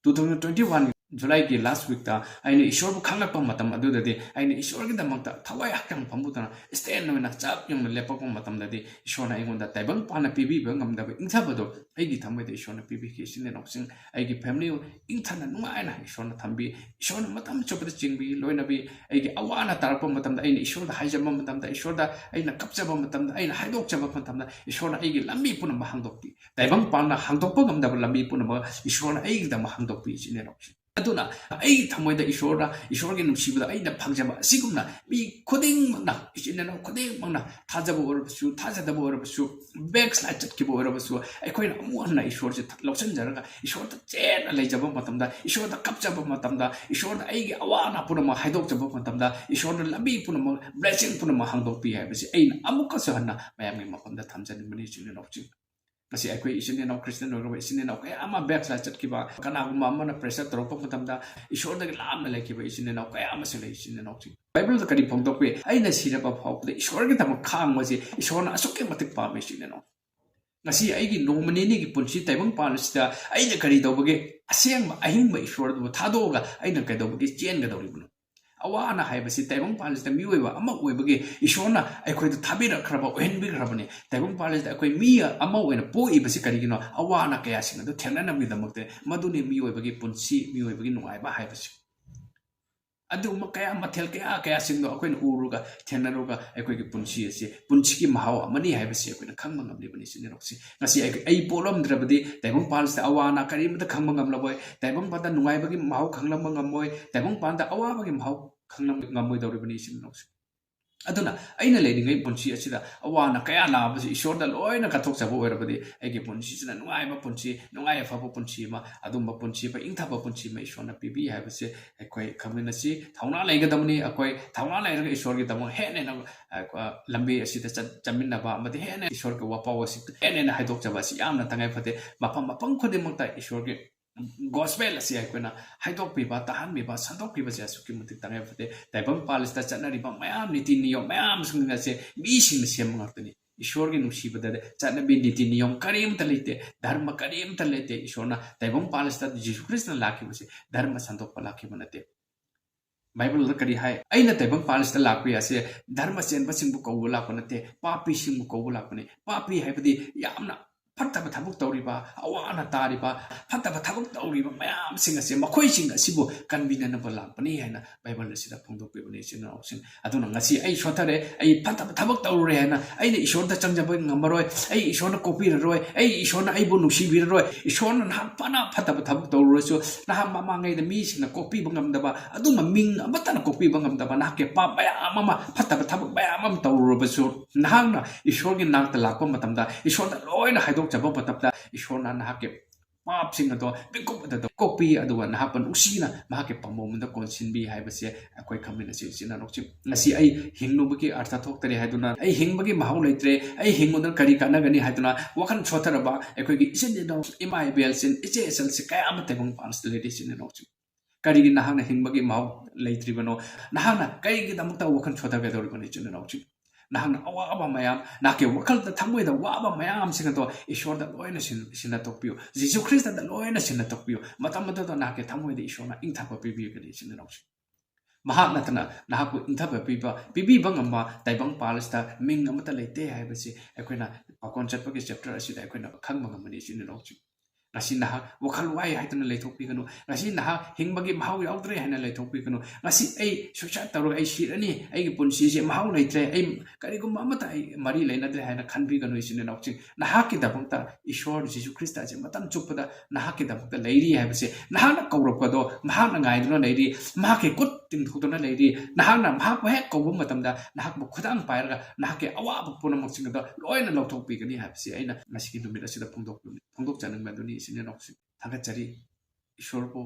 Two thousand twenty one July ꯒꯤ last week ꯇ ꯑꯩꯅ ꯏꯁꯣꯔꯕꯨ ꯈꯪꯂꯛꯄ ꯃꯇꯝ ꯑꯗꯨꯗꯗꯤ, ꯑꯩꯅ ꯏꯁꯣꯔꯒꯤꯗꯃꯛꯇ ꯊꯋꯥꯏ ꯍꯛꯆꯥꯡ ꯐꯝꯕꯨꯗꯅ stand ꯑꯣꯏꯅ ꯆꯞ ꯌꯨꯡꯅ ꯂꯦꯞꯄꯛꯄ ꯃꯇꯝꯗꯗꯤ, ꯏꯁꯣꯔꯅ ꯑꯩꯉꯣꯟꯗ ꯇꯥꯏꯕꯪ ꯄꯥꯟꯅ ꯄꯤꯕꯤꯕ ꯉꯝꯗꯕ ꯏꯪꯊꯕꯗꯣ ꯑꯩꯒꯤ ꯊꯃꯣꯏꯗ ꯏꯁꯣꯔꯅ ꯄꯤꯕꯤꯈꯤ꯫ ꯏꯆꯤꯟ ꯏꯅꯥꯎꯁꯤꯡ, ꯑꯩꯒꯤ ꯐꯦꯃꯤꯂꯤ ꯏꯪꯊꯅ ꯅꯨꯡꯉꯥꯏꯅ ꯏꯁꯣꯔꯅ ꯊꯝꯕꯤ꯫ ꯏꯁꯣꯔꯅ ꯃꯇꯝ ꯆꯨꯞꯄꯗ ꯆꯤꯡꯕꯤ, ꯂꯣꯏꯅꯕꯤ꯫ ꯑꯩꯒꯤ ꯑꯋꯥ ꯑꯅꯥ ꯇꯥꯔꯛꯄ ꯃꯇꯝꯗ, ꯑꯩꯅ ꯏꯁꯣꯔꯗ ꯍꯥꯏꯖꯕ ꯃꯇꯝꯗ, ꯏꯁꯣꯔꯗ ꯑꯩꯅ ꯀꯞꯆꯕ ꯃꯇꯝꯗ, ꯑꯩꯅ ꯍꯥꯏꯗꯣꯛꯆꯕ ꯃꯇꯝꯗ, ꯏꯁꯣꯔꯅ ꯑꯩꯒꯤ ꯂꯝꯕꯤ ꯄꯨꯝꯅꯃꯛ ꯍꯥꯡꯗꯣꯛꯄꯤ꯫ ꯇꯥꯏꯕꯪ ꯄꯥꯟꯅ ꯍꯥꯡꯗꯣꯛꯄ ꯉꯝꯗꯕ ꯂꯝꯕꯤ ꯄꯨꯝꯅꯃꯛ ꯏꯁꯣꯔꯅ ꯑꯩꯒꯤꯗꯃꯛ ꯍꯥꯡꯗꯣꯛꯄꯤ꯫ ꯏꯆꯤꯟ ꯏꯅꯥꯎꯁꯤꯡ, ꯑꯗꯨꯅ ꯑꯩꯒꯤ ꯊꯃꯣꯏꯗ ꯏꯁꯣꯔꯗ, ꯏꯁꯣꯔꯒꯤ ꯅꯨꯡꯁꯤꯕꯗ ꯑꯩꯅ ꯐꯪꯖꯕ ꯑꯁꯤꯒꯨꯝꯅ ꯃꯤ ꯈꯨꯗꯤꯡꯃꯛꯅ, ꯏꯆꯤꯟ ꯏꯅꯥꯎ ꯈꯨꯗꯤꯡꯃꯛꯅ, ꯊꯥꯖꯕ ꯑꯣꯏꯔꯕꯁꯨ, ꯊꯥꯖꯗꯕ ꯑꯣꯏꯔꯕꯁꯨ, backslide ꯆꯠꯈꯤꯕ ꯑꯣꯏꯔꯕꯁꯨ, ꯑꯩꯈꯣꯏꯅ ꯑꯃꯨꯛ ꯍꯟꯅ ꯏꯁꯣꯔꯁꯦ ꯂꯧꯁꯤꯟꯖꯔꯒ ꯏꯁꯣꯔꯗ ꯆꯦꯠꯅ ꯂꯩꯖꯕ ꯃꯇꯝꯗ, ꯏꯁꯣꯔꯗ ꯀꯞꯆꯕ ꯃꯇꯝꯗ, ꯏꯁꯣꯔꯗ ꯑꯩꯒꯤ ꯑꯋꯥ ꯑꯅꯥ ꯄꯨꯝꯅꯃꯛ ꯍꯥꯏꯗꯣꯛꯆꯕ ꯃꯇꯝꯗ, ꯏꯁꯣꯔꯗ ꯂꯝꯕꯤ ꯄꯨꯝꯅꯃꯛ, blessing ꯄꯨꯝꯅꯃꯛ ꯍꯥꯡꯗꯣꯛꯄꯤ ꯍꯥꯏꯕꯁꯤ ꯑꯩꯅ ꯑꯃꯨꯛꯀꯁꯨ ꯍꯟꯅ ꯃꯌꯥꯝꯒꯤ ꯃꯐꯝꯗ ꯊꯝꯖꯅꯤꯡꯕꯅꯤ, ꯏꯆꯤꯟ ꯏꯅꯥꯎꯁꯤꯡ꯫ ꯉꯁꯤ ꯑꯩꯈꯣꯏ ꯏꯆꯤꯟ ꯏꯅꯥꯎ, ꯈ꯭ꯔꯤꯁꯇꯤꯌꯟ ꯑꯣꯏꯔꯕ ꯏꯆꯤꯟ ꯏꯅꯥꯎ ꯀꯌꯥ ꯑꯃ backslide ꯆꯠꯈꯤꯕ, ꯀꯅꯥꯒꯨꯝꯕ ꯑꯃꯅ pressure ꯇꯧꯔꯛꯄ ꯃꯇꯝꯗ ꯏꯁꯣꯔꯗꯒꯤ ꯂꯥꯞꯅ ꯂꯩꯈꯤꯕ ꯏꯆꯤꯟ ꯏꯅꯥꯎ ꯀꯌꯥ ꯑꯃꯁꯨ ꯂꯩ, ꯏꯆꯤꯟ ꯏꯅꯥꯎꯁꯤꯡ꯫ ꯕꯥꯏꯕꯜꯗ ꯀꯔꯤ ꯐꯣꯡꯗꯣꯛꯄꯤ? "ꯑꯩꯅ ꯁꯤꯔꯕ ꯐꯥꯎꯕꯗ ꯏꯁꯣꯔꯒꯤꯗꯃꯛ ꯈꯥꯡꯕꯁꯤ ꯏꯁꯣꯔꯅ ꯑꯁꯨꯛꯀꯤ ꯃꯇꯤꯛ ꯄꯥꯝꯃꯤ", ꯏꯆꯤꯟ ꯏꯅꯥꯎ꯫ ꯉꯁꯤ ꯑꯩꯒꯤ ꯅꯣꯡꯃ ꯅꯤꯅꯤꯒꯤ ꯄꯨꯟꯁꯤ ꯇꯥꯏꯕꯪ ꯄꯥꯜ ꯑꯁꯤꯗ ꯑꯩꯅ ꯀꯔꯤ ꯇꯧꯕꯒꯤ, ꯑꯁꯦꯡꯕ ꯑꯍꯤꯡꯕ ꯏꯁꯣꯔꯗꯨꯕꯨ ꯊꯥꯗꯣꯛꯑꯒ ꯑꯩꯅ ꯀꯩꯗꯧꯕꯒꯤ ꯆꯦꯟꯒꯗꯧꯔꯤꯕꯅꯣ? ꯑꯋꯥ ꯑꯅꯥ ꯍꯥꯏꯕꯁꯤ ꯇꯥꯏꯕꯪ ꯄꯥꯜ ꯑꯁꯤꯗ ꯃꯤꯑꯣꯏꯕ ꯑꯃ ꯑꯣꯏꯕꯒꯤ ꯏꯁꯣꯔꯅ ꯑꯩꯈꯣꯏꯗ ꯊꯥꯕꯤꯔꯛꯈ꯭ꯔꯕ, ꯑꯣꯏꯍꯟꯕꯤꯈ꯭ꯔꯕꯅꯤ꯫ ꯇꯥꯏꯕꯪ ꯄꯥꯜ ꯑꯁꯤꯗ ꯑꯩꯈꯣꯏ ꯃꯤ ꯑꯃ ꯑꯣꯏꯅ ꯄꯣꯛꯏꯕꯁꯤ ꯀꯔꯤꯒꯤꯅꯣ? ꯑꯋꯥ ꯑꯅꯥ ꯀꯌꯥꯁꯤꯡ ꯑꯗꯨ ꯊꯦꯡꯅꯅꯕꯒꯤꯗꯃꯛꯇ꯫ ꯃꯗꯨꯅꯤ ꯃꯤꯑꯣꯏꯕꯒꯤ ꯄꯨꯟꯁꯤ, ꯃꯤꯑꯣꯏꯕꯒꯤ ꯅꯨꯡꯉꯥꯏꯕ ꯍꯥꯏꯕꯁꯤ꯫ ꯑꯗꯨꯒꯨꯝꯕ ꯀꯌꯥ, ꯃꯊꯦꯜ ꯀꯌꯥ ꯀꯌꯥꯁꯤꯡꯗꯣ ꯑꯩꯈꯣꯏꯅ ꯎꯔꯨꯔꯒ, ꯊꯦꯡꯅꯔꯨꯔꯒ, ꯑꯩꯈꯣꯏꯒꯤ ꯄꯨꯟꯁꯤ ꯑꯁꯤ, ꯄꯨꯟꯁꯤꯒꯤ ꯃꯍꯥꯎ ꯑꯃꯅꯤ ꯍꯥꯏꯕꯁꯤ ꯑꯩꯈꯣꯏꯅ ꯈꯪꯕ ꯉꯝꯂꯤꯕꯅꯤ, ꯏꯆꯤꯟ ꯏꯅꯥꯎꯁꯤ꯫ ꯉꯁꯤ ꯑꯩ, ꯑꯩ ꯄꯣꯛꯂꯝꯗ꯭ꯔꯕꯗꯤ ꯇꯥꯏꯕꯪ ꯄꯥꯜꯁꯤꯗ ꯑꯋꯥ ꯑꯅꯥ ꯀꯔꯤꯃꯇ ꯈꯪꯕ ꯉꯝꯂꯕꯣꯏ, ꯇꯥꯏꯕꯪ ꯄꯥꯟꯗ ꯅꯨꯡꯉꯥꯏꯕꯒꯤ ꯃꯍꯥꯎ ꯈꯪꯂꯝꯕ ꯉꯝꯃꯣꯏ, ꯇꯥꯏꯕꯪ ꯄꯥꯟꯗ ꯑꯋꯥꯕꯒꯤ ꯃꯍꯥꯎ ꯈꯪꯂꯝꯕ ꯉꯝꯃꯣꯏꯗꯧꯔꯤꯕꯅꯤ, ꯏꯆꯤꯟ ꯏꯅꯥꯎꯁꯤ꯫ ꯑꯗꯨꯅ ꯑꯩꯅ ꯂꯩꯔꯤꯉꯩ ꯄꯨꯟꯁꯤ ꯑꯁꯤꯗ ꯑꯋꯥ ꯑꯅꯥ ꯀꯌꯥ ꯂꯥꯛꯑꯕꯁꯨ ꯏꯁꯣꯔꯗ ꯂꯣꯏꯅ ꯀꯠꯊꯣꯛꯆꯕ ꯑꯣꯏꯔꯕꯗꯤ, ꯑꯩꯒꯤ ꯄꯨꯟꯁꯤꯁꯤꯅ ꯅꯨꯡꯉꯥꯏꯕ ꯄꯨꯟꯁꯤ, ꯅꯨꯡꯉꯥꯏ ꯌꯥꯏꯐꯕ ꯄꯨꯟꯁꯤ ꯑꯃ, ꯑꯗꯨꯝꯕ ꯄꯨꯟꯁꯤ ꯑꯃ, ꯏꯪꯊꯕ ꯄꯨꯟꯁꯤ ꯑꯃ ꯏꯁꯣꯔꯅ ꯄꯤꯕꯤ ꯍꯥꯏꯕꯁꯦ ꯑꯩꯈꯣꯏ ꯈꯪꯃꯤꯟꯅꯁꯤ꯫ ꯊꯧꯅꯥ ꯂꯩꯒꯗꯕꯅꯤ꯫ ꯑꯩꯈꯣꯏ ꯊꯧꯅꯥ ꯂꯩꯔꯒ ꯏꯁꯣꯔꯒꯤꯗꯃꯛ ꯍꯦꯟꯅ ꯍꯦꯟꯅ, ꯑ, ꯂꯝꯕꯤ ꯑꯁꯤꯗ ꯆꯠ-, ꯆꯠꯃꯤꯟꯅꯕ ꯑꯃꯗꯤ ꯍꯦꯟꯅ ꯏꯁꯣꯔꯒꯤ ꯋꯥꯄꯥꯎ ꯑꯁꯤ ꯍꯦꯟꯅ ꯍꯦꯟꯅ ꯍꯥꯏꯗꯣꯛꯆꯕ ꯑꯁꯤ ꯌꯥꯝꯅ ꯇꯉꯥꯏ ꯐꯗꯦ꯫ ꯃꯐꯝ, ꯃꯐꯝ ꯈꯨꯗꯤꯡꯃꯛꯇ ꯏꯁꯣꯔꯒꯤ gospel ꯑꯁꯤ ꯑꯩꯈꯣꯏꯅ ꯍꯥꯏꯗꯣꯛꯄꯤꯕ, ꯇꯥꯍꯟꯕꯤꯕ, ꯁꯟꯗꯣꯛꯄꯤꯕꯁꯦ ꯑꯁꯨꯛꯀꯤ ꯃꯇꯤꯛ ꯇꯉꯥꯏ ꯐꯗꯦ꯫ ꯇꯥꯏꯕꯪ ꯄꯥꯜ ꯑꯁꯤꯗ ꯆꯠꯅꯔꯤꯕ ꯃꯌꯥꯝ, ꯅꯤꯇꯤ ꯅꯤꯌꯣꯝ ꯃꯌꯥꯝꯁꯤꯡ ꯑꯁꯦ ꯃꯤꯁꯤꯡꯅ ꯁꯦꯝꯕ ꯉꯥꯛꯇꯅꯤ꯫ ꯏꯁꯣꯔꯒꯤ ꯅꯨꯡꯁꯤꯕꯗ ꯆꯠꯅꯕꯤ, ꯅꯤꯇꯤ ꯅꯤꯌꯣꯝ ꯀꯔꯤꯝꯇ ꯂꯩꯇꯦ, ꯙꯔꯃ ꯀꯔꯤꯝꯇ ꯂꯩꯇꯦ꯫ ꯏꯁꯣꯔꯅ ꯇꯥꯏꯕꯪ ꯄꯥꯜ ꯑꯁꯤꯗ ꯖꯤꯁꯨ ꯈ꯭ꯔꯤꯁꯇꯅ ꯂꯥꯛꯈꯤꯕꯁꯦ ꯙꯔꯃ ꯁꯟꯗꯣꯛꯄ ꯂꯥꯛꯈꯤꯕ ꯅꯠꯇꯦ꯫ ꯕꯥꯏꯕꯜꯗ ꯀꯔꯤ ꯍꯥꯏ? "ꯑꯩꯅ ꯇꯥꯏꯕꯪ ꯄꯥꯜ ꯑꯁꯤꯗ ꯂꯥꯛꯄ ꯑꯁꯦ ꯙꯔꯃ ꯆꯦꯟꯕꯁꯤꯡꯕꯨ ꯀꯧꯕ ꯂꯥꯛꯄ ꯅꯠꯇꯦ, ꯄꯥꯄꯤꯁꯤꯡꯕꯨ ꯀꯧꯕ ꯂꯥꯛꯄꯅꯤ"꯫ ꯄꯥꯄꯤ ꯍꯥꯏꯕꯗꯤ ꯌꯥꯝꯅ ꯐꯠꯇꯕ ꯊꯕꯛ ꯇꯧꯔꯤꯕ, ꯑꯋꯥ ꯑꯅꯥ ꯇꯥꯔꯤꯕ, ꯐꯠꯇꯕ ꯊꯕꯛ ꯇꯧꯔꯤꯕ ꯃꯌꯥꯝꯁꯤꯡ ꯑꯁꯦ, ꯃꯈꯣꯏꯁꯤꯡ ꯑꯁꯤꯕꯨ ꯀꯟꯕꯤꯅꯅꯕ ꯂꯥꯛꯄꯅꯤ ꯍꯥꯏꯅ ꯕꯥꯏꯕꯜ ꯑꯁꯤꯗ ꯐꯣꯡꯗꯣꯛꯄꯤꯕꯅꯤ, ꯏꯆꯤꯟ ꯏꯅꯥꯎꯁꯤꯡ꯫ ꯑꯗꯨꯅ ꯉꯁꯤ ꯑꯩ ꯁꯣꯠꯊꯔꯦ, ꯑꯩ ꯐꯠꯇꯕ ꯊꯕꯛ ꯇꯧꯔꯨꯔꯦ ꯍꯥꯏꯅ ꯑꯩꯅ ꯏꯁꯣꯔꯗ ꯆꯪꯖꯕ ꯉꯝꯃꯔꯣꯏ, ꯑꯩ ꯏꯁꯣꯔꯅ ꯀꯣꯛꯄꯤꯔꯔꯣꯏ, ꯑꯩ ꯏꯁꯣꯔꯅ ꯑꯩꯕꯨ ꯅꯨꯡꯁꯤꯕꯤꯔꯔꯣꯏ꯫ ꯏꯁꯣꯔꯅ ꯅꯍꯥꯛ ꯐꯅ ꯐꯠꯇꯕ ꯊꯕꯛ ꯇꯧꯔꯨꯔꯁꯨ, ꯅꯍꯥꯛ ꯃꯃꯥꯡꯉꯩꯗ ꯃꯤꯁꯤꯡꯅ ꯀꯣꯛꯄꯤꯕ ꯉꯝꯗꯕ, ꯑꯗꯨꯝꯕ ꯃꯤꯡ ꯑꯃꯠꯇꯅ ꯀꯣꯛꯄꯤꯕ ꯉꯝꯗꯕ ꯅꯍꯥꯛꯀꯤ ꯄꯥꯞ ꯃꯌꯥꯝ ꯑꯃ, ꯐꯠꯇꯕ ꯊꯕꯛ ꯃꯌꯥꯝ ꯑꯃ ꯇꯧꯔꯨꯔꯕꯁꯨ, ꯅꯍꯥꯛꯅ ꯏꯁꯣꯔꯒꯤ ꯅꯥꯛꯇ ꯂꯥꯛꯄ ꯃꯇꯝꯗ ꯏꯁꯣꯔꯗ ꯂꯣꯏꯅ ꯍꯥꯏꯗꯣꯛꯆꯕ ꯃꯇꯝꯗ, ꯏꯁꯣꯔꯅ ꯅꯍꯥꯛꯀꯤ ꯄꯥꯞꯁꯤꯡ ꯑꯗꯣ ꯃꯤꯀꯨꯞ ꯑꯗꯨꯗ ꯀꯣꯛꯄꯤ, ꯑꯗꯨꯒ ꯅꯍꯥꯛꯄꯨ ꯅꯨꯡꯁꯤꯅ ꯃꯍꯥꯛꯀꯤ ꯄꯥꯝꯕꯣꯝꯗ ꯀꯣꯟꯁꯤꯟꯕꯤ ꯍꯥꯏꯕꯁꯦ ꯑꯩꯈꯣꯏ ꯈꯪꯃꯤꯟꯅꯁꯤ, ꯏꯆꯤꯟ ꯏꯅꯥꯎꯁꯤꯡ꯫ ꯉꯁꯤ ꯑꯩ ꯍꯤꯡꯂꯨꯕꯒꯤ ꯑꯔꯊ ꯊꯣꯛꯇꯔꯦ ꯍꯥꯏꯗꯨꯅ, ꯑꯩ ꯍꯤꯡꯕꯒꯤ ꯃꯍꯥꯎ ꯂꯩꯇ꯭ꯔꯦ, ꯑꯩ ꯍꯤꯡꯕꯗꯨꯅ ꯀꯔꯤ ꯀꯥꯟꯅꯒꯅꯤ ꯍꯥꯏꯗꯨꯅ ꯋꯥꯈꯜ ꯁꯣꯠꯊꯔꯕ ꯑꯩꯈꯣꯏꯒꯤ ꯏꯆꯤꯟ ꯏꯅꯥꯎ, ꯏꯃꯥ ꯏꯕꯦꯜꯁꯤꯡ, ꯏꯆꯦ ꯏꯆꯜꯁꯤꯡ ꯀꯌꯥ ꯑꯃ ꯇꯥꯏꯕꯪ ꯄꯥꯟꯁꯤꯗ ꯂꯩꯔꯤ, ꯏꯆꯤꯟ ꯏꯅꯥꯎꯁꯤꯡ꯫ ꯀꯔꯤꯒꯤ ꯅꯍꯥꯛꯅ ꯍꯤꯡꯕꯒꯤ ꯃꯍꯥꯎ ꯂꯩꯇ꯭ꯔꯤꯕꯅꯣ? ꯅꯍꯥꯛꯅ ꯀꯔꯤꯒꯤꯗꯃꯛꯇ ꯋꯥꯈꯜ ꯁꯣꯊꯒꯗꯧꯔꯤꯕꯅꯣ, ꯏꯆꯤꯟ ꯏꯅꯥꯎꯁꯤꯡ? ꯅꯍꯥꯛꯅ ꯑꯋꯥꯕ ꯃꯌꯥꯝ, ꯅꯍꯥꯛꯀꯤ ꯋꯥꯈꯜꯗ, ꯊꯃꯣꯏꯗ ꯋꯥꯕ ꯃꯌꯥꯝꯁꯤꯡ ꯑꯗꯣ ꯏꯁꯣꯔꯗ ꯂꯣꯏꯅ ꯁꯤꯟ-, ꯁꯤꯟꯅꯊꯣꯛꯄꯤꯌꯨ꯫ ꯖꯤꯁꯨ ꯈ꯭ꯔꯤꯁꯇꯗ ꯂꯣꯏꯅ ꯁꯤꯟꯅꯊꯣꯛꯄꯤꯌꯨ꯫ ꯃꯇꯝ ꯑꯗꯨꯗ ꯅꯍꯥꯛꯀꯤ ꯊꯃꯣꯏꯗ ꯏꯁꯣꯔꯅ ꯏꯪꯊꯕ ꯄꯤꯕꯤꯒꯅꯤ, ꯏꯆꯤꯟ ꯏꯅꯥꯎꯁꯤꯡ꯫ ꯃꯍꯥꯛ ꯅꯠꯇꯅ ꯅꯍꯥꯛꯄꯨ ꯏꯪꯊꯕ ꯄꯤꯕ, ꯄꯤꯕꯤꯕ ꯉꯝꯕ ꯇꯥꯏꯕꯪ ꯄꯥꯜ ꯑꯁꯤꯗ ꯃꯤꯡ ꯑꯃꯠꯇ ꯂꯩꯇꯦ ꯍꯥꯏꯕꯁꯤ ꯑꯩꯈꯣꯏꯅ ꯄꯥꯎꯈꯣꯟ ꯆꯠꯄꯒꯤ ꯆꯦꯞꯇꯔ ꯑꯁꯤꯗ ꯑꯩꯈꯣꯏꯅ ꯈꯪꯕ ꯉꯝꯕꯅꯤ, ꯏꯆꯤꯟ ꯏꯅꯥꯎꯁꯤꯡ꯫ ꯉꯁꯤ ꯅꯍꯥꯛ ꯋꯥꯈꯜ ꯋꯥꯏ ꯍꯥꯏꯗꯨꯅ ꯂꯩꯊꯣꯛꯄꯤꯒꯅꯨ꯫ ꯉꯁꯤ ꯅꯍꯥꯛ ꯍꯤꯡꯕꯒꯤ ꯃꯍꯥꯎ ꯌꯥꯎꯗ꯭ꯔꯦ ꯍꯥꯏꯅ ꯂꯩꯊꯣꯛꯄꯤꯒꯅꯨ꯫ ꯉꯁꯤ ꯑꯩ suicide ꯇꯧꯔꯒ ꯑꯩ ꯁꯤꯔꯅꯤ, ꯑꯩꯒꯤ ꯄꯨꯟꯁꯤꯁꯦ ꯃꯍꯥꯎ ꯂꯩꯇ꯭ꯔꯦ, ꯑꯩ ꯀꯔꯤꯒꯨꯝꯕ ꯑꯃꯠꯇ ꯑꯩ ꯃꯔꯤ ꯂꯩꯅꯗ꯭ꯔꯦ ꯍꯥꯏꯅ ꯈꯟꯕꯤꯒꯅꯨ, ꯏꯆꯤꯟ ꯏꯅꯥꯎꯁꯤꯡ꯫ ꯅꯍꯥꯛꯀꯤꯗꯃꯛꯇ ꯏꯁꯣꯔ ꯖꯤꯁꯨ ꯈ꯭ꯔꯤꯁꯇ ꯑꯁꯤ ꯃꯇꯝ ꯆꯨꯞꯄꯗ ꯅꯍꯥꯛꯀꯤꯗꯃꯛꯇ ꯂꯩꯔꯤ ꯍꯥꯏꯕꯁꯦ, ꯅꯍꯥꯛꯅ ꯀꯧꯔꯛꯄꯗꯣ ꯃꯍꯥꯛꯅ ꯉꯥꯏꯗꯨꯅ ꯂꯩꯔꯤ, ꯃꯍꯥꯛꯀꯤ ꯈꯨꯠ ꯇꯤꯡꯊꯣꯛꯇꯨꯅ ꯂꯩꯔꯤ꯫ ꯅꯍꯥꯛꯅ ꯃꯍꯥꯛꯄꯨ ꯍꯦꯛ ꯀꯧꯕ ꯃꯇꯝꯗ ꯅꯍꯥꯛꯄꯨ ꯈꯨꯗꯥꯡ ꯄꯥꯏꯔꯒ ꯅꯍꯥꯛꯀꯤ ꯑꯋꯥꯕ ꯄꯨꯝꯅꯃꯛꯁꯤꯡ ꯑꯗꯣ ꯂꯣꯏꯅ ꯂꯧꯊꯣꯛꯄꯤꯒꯅꯤ ꯍꯥꯏꯕꯁꯤ ꯑꯩꯅ ꯉꯁꯤꯒꯤ ꯅꯨꯃꯤꯠ ꯑꯁꯤꯗ ꯐꯣꯡꯗꯣꯛ-, ꯐꯣꯡꯗꯣꯛꯆꯅꯤꯡꯕ ꯑꯗꯨꯅꯤ, ꯏꯆꯤꯟ ꯏꯅꯥꯎꯁꯤꯡ꯫ ꯊꯥꯒꯠꯆꯔꯤ꯫ ꯏꯁꯣꯔꯕꯨ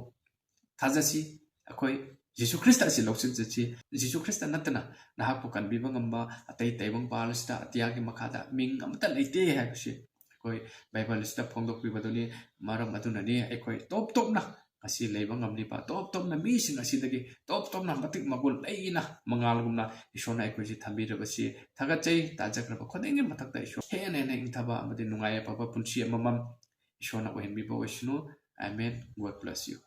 ꯊꯥꯖꯁꯤ꯫ ꯑꯩꯈꯣꯏ ꯖꯤꯁꯨ ꯈ꯭ꯔꯤꯁꯇ ꯑꯁꯤ ꯂꯧꯁꯤꯟꯖꯁꯤ꯫ ꯖꯤꯁꯨ ꯈ꯭ꯔꯤꯁꯇ ꯅꯠꯇꯅ ꯅꯍꯥꯛꯄꯨ ꯀꯟꯕꯤꯕ ꯉꯝꯕ ꯑꯇꯩ ꯇꯥꯏꯕꯪ ꯄꯥꯜ ꯑꯁꯤꯗ ꯑꯇꯤꯌꯥꯒꯤ ꯃꯈꯥꯗ ꯃꯤꯡ ꯑꯃꯠꯇ ꯂꯩꯇꯦ ꯍꯥꯏꯕꯁꯤ ꯑꯩꯈꯣꯏ ꯕꯥꯏꯕꯜ ꯑꯁꯤꯗ ꯐꯣꯡꯗꯣꯛꯄꯤꯕꯗꯨꯅꯤ꯫ ꯃꯔꯝ ꯑꯗꯨꯅꯅꯤ ꯑꯩꯈꯣꯏ ꯇꯣꯞ ꯇꯣꯞꯅ ꯉꯁꯤ ꯂꯩꯕ ꯉꯝꯂꯤꯕ, ꯇꯣꯞ ꯇꯣꯞꯅ ꯃꯤꯁꯤꯡ ꯑꯁꯤꯗꯒꯤ ꯇꯣꯞ ꯇꯣꯞꯅ ꯃꯇꯤꯛ ꯃꯒꯨꯟ ꯂꯩꯅ ꯃꯉꯥꯜꯒꯨꯝꯅ ꯏꯁꯣꯔꯅ ꯑꯩꯈꯣꯏꯁꯤ ꯊꯝꯕꯤꯔꯕꯁꯤ ꯊꯥꯒꯠꯆꯩ꯫ ꯇꯥꯖꯈ꯭ꯔꯕ ꯈꯨꯗꯤꯡꯒꯤ ꯃꯊꯛꯇ ꯏꯁꯣꯔ ꯍꯦꯟꯅ ꯍꯦꯟꯅ ꯏꯪꯊꯕ ꯑꯃꯗꯤ ꯅꯨꯡꯉꯥꯏ ꯌꯥꯏꯐꯕ ꯄꯨꯟꯁꯤ ꯑꯃꯃꯝ ꯏꯁꯣꯔꯅ ꯑꯣꯏꯍꯟꯕꯤꯕ ꯑꯣꯏꯁꯅꯨ꯫ Amen. God bless you.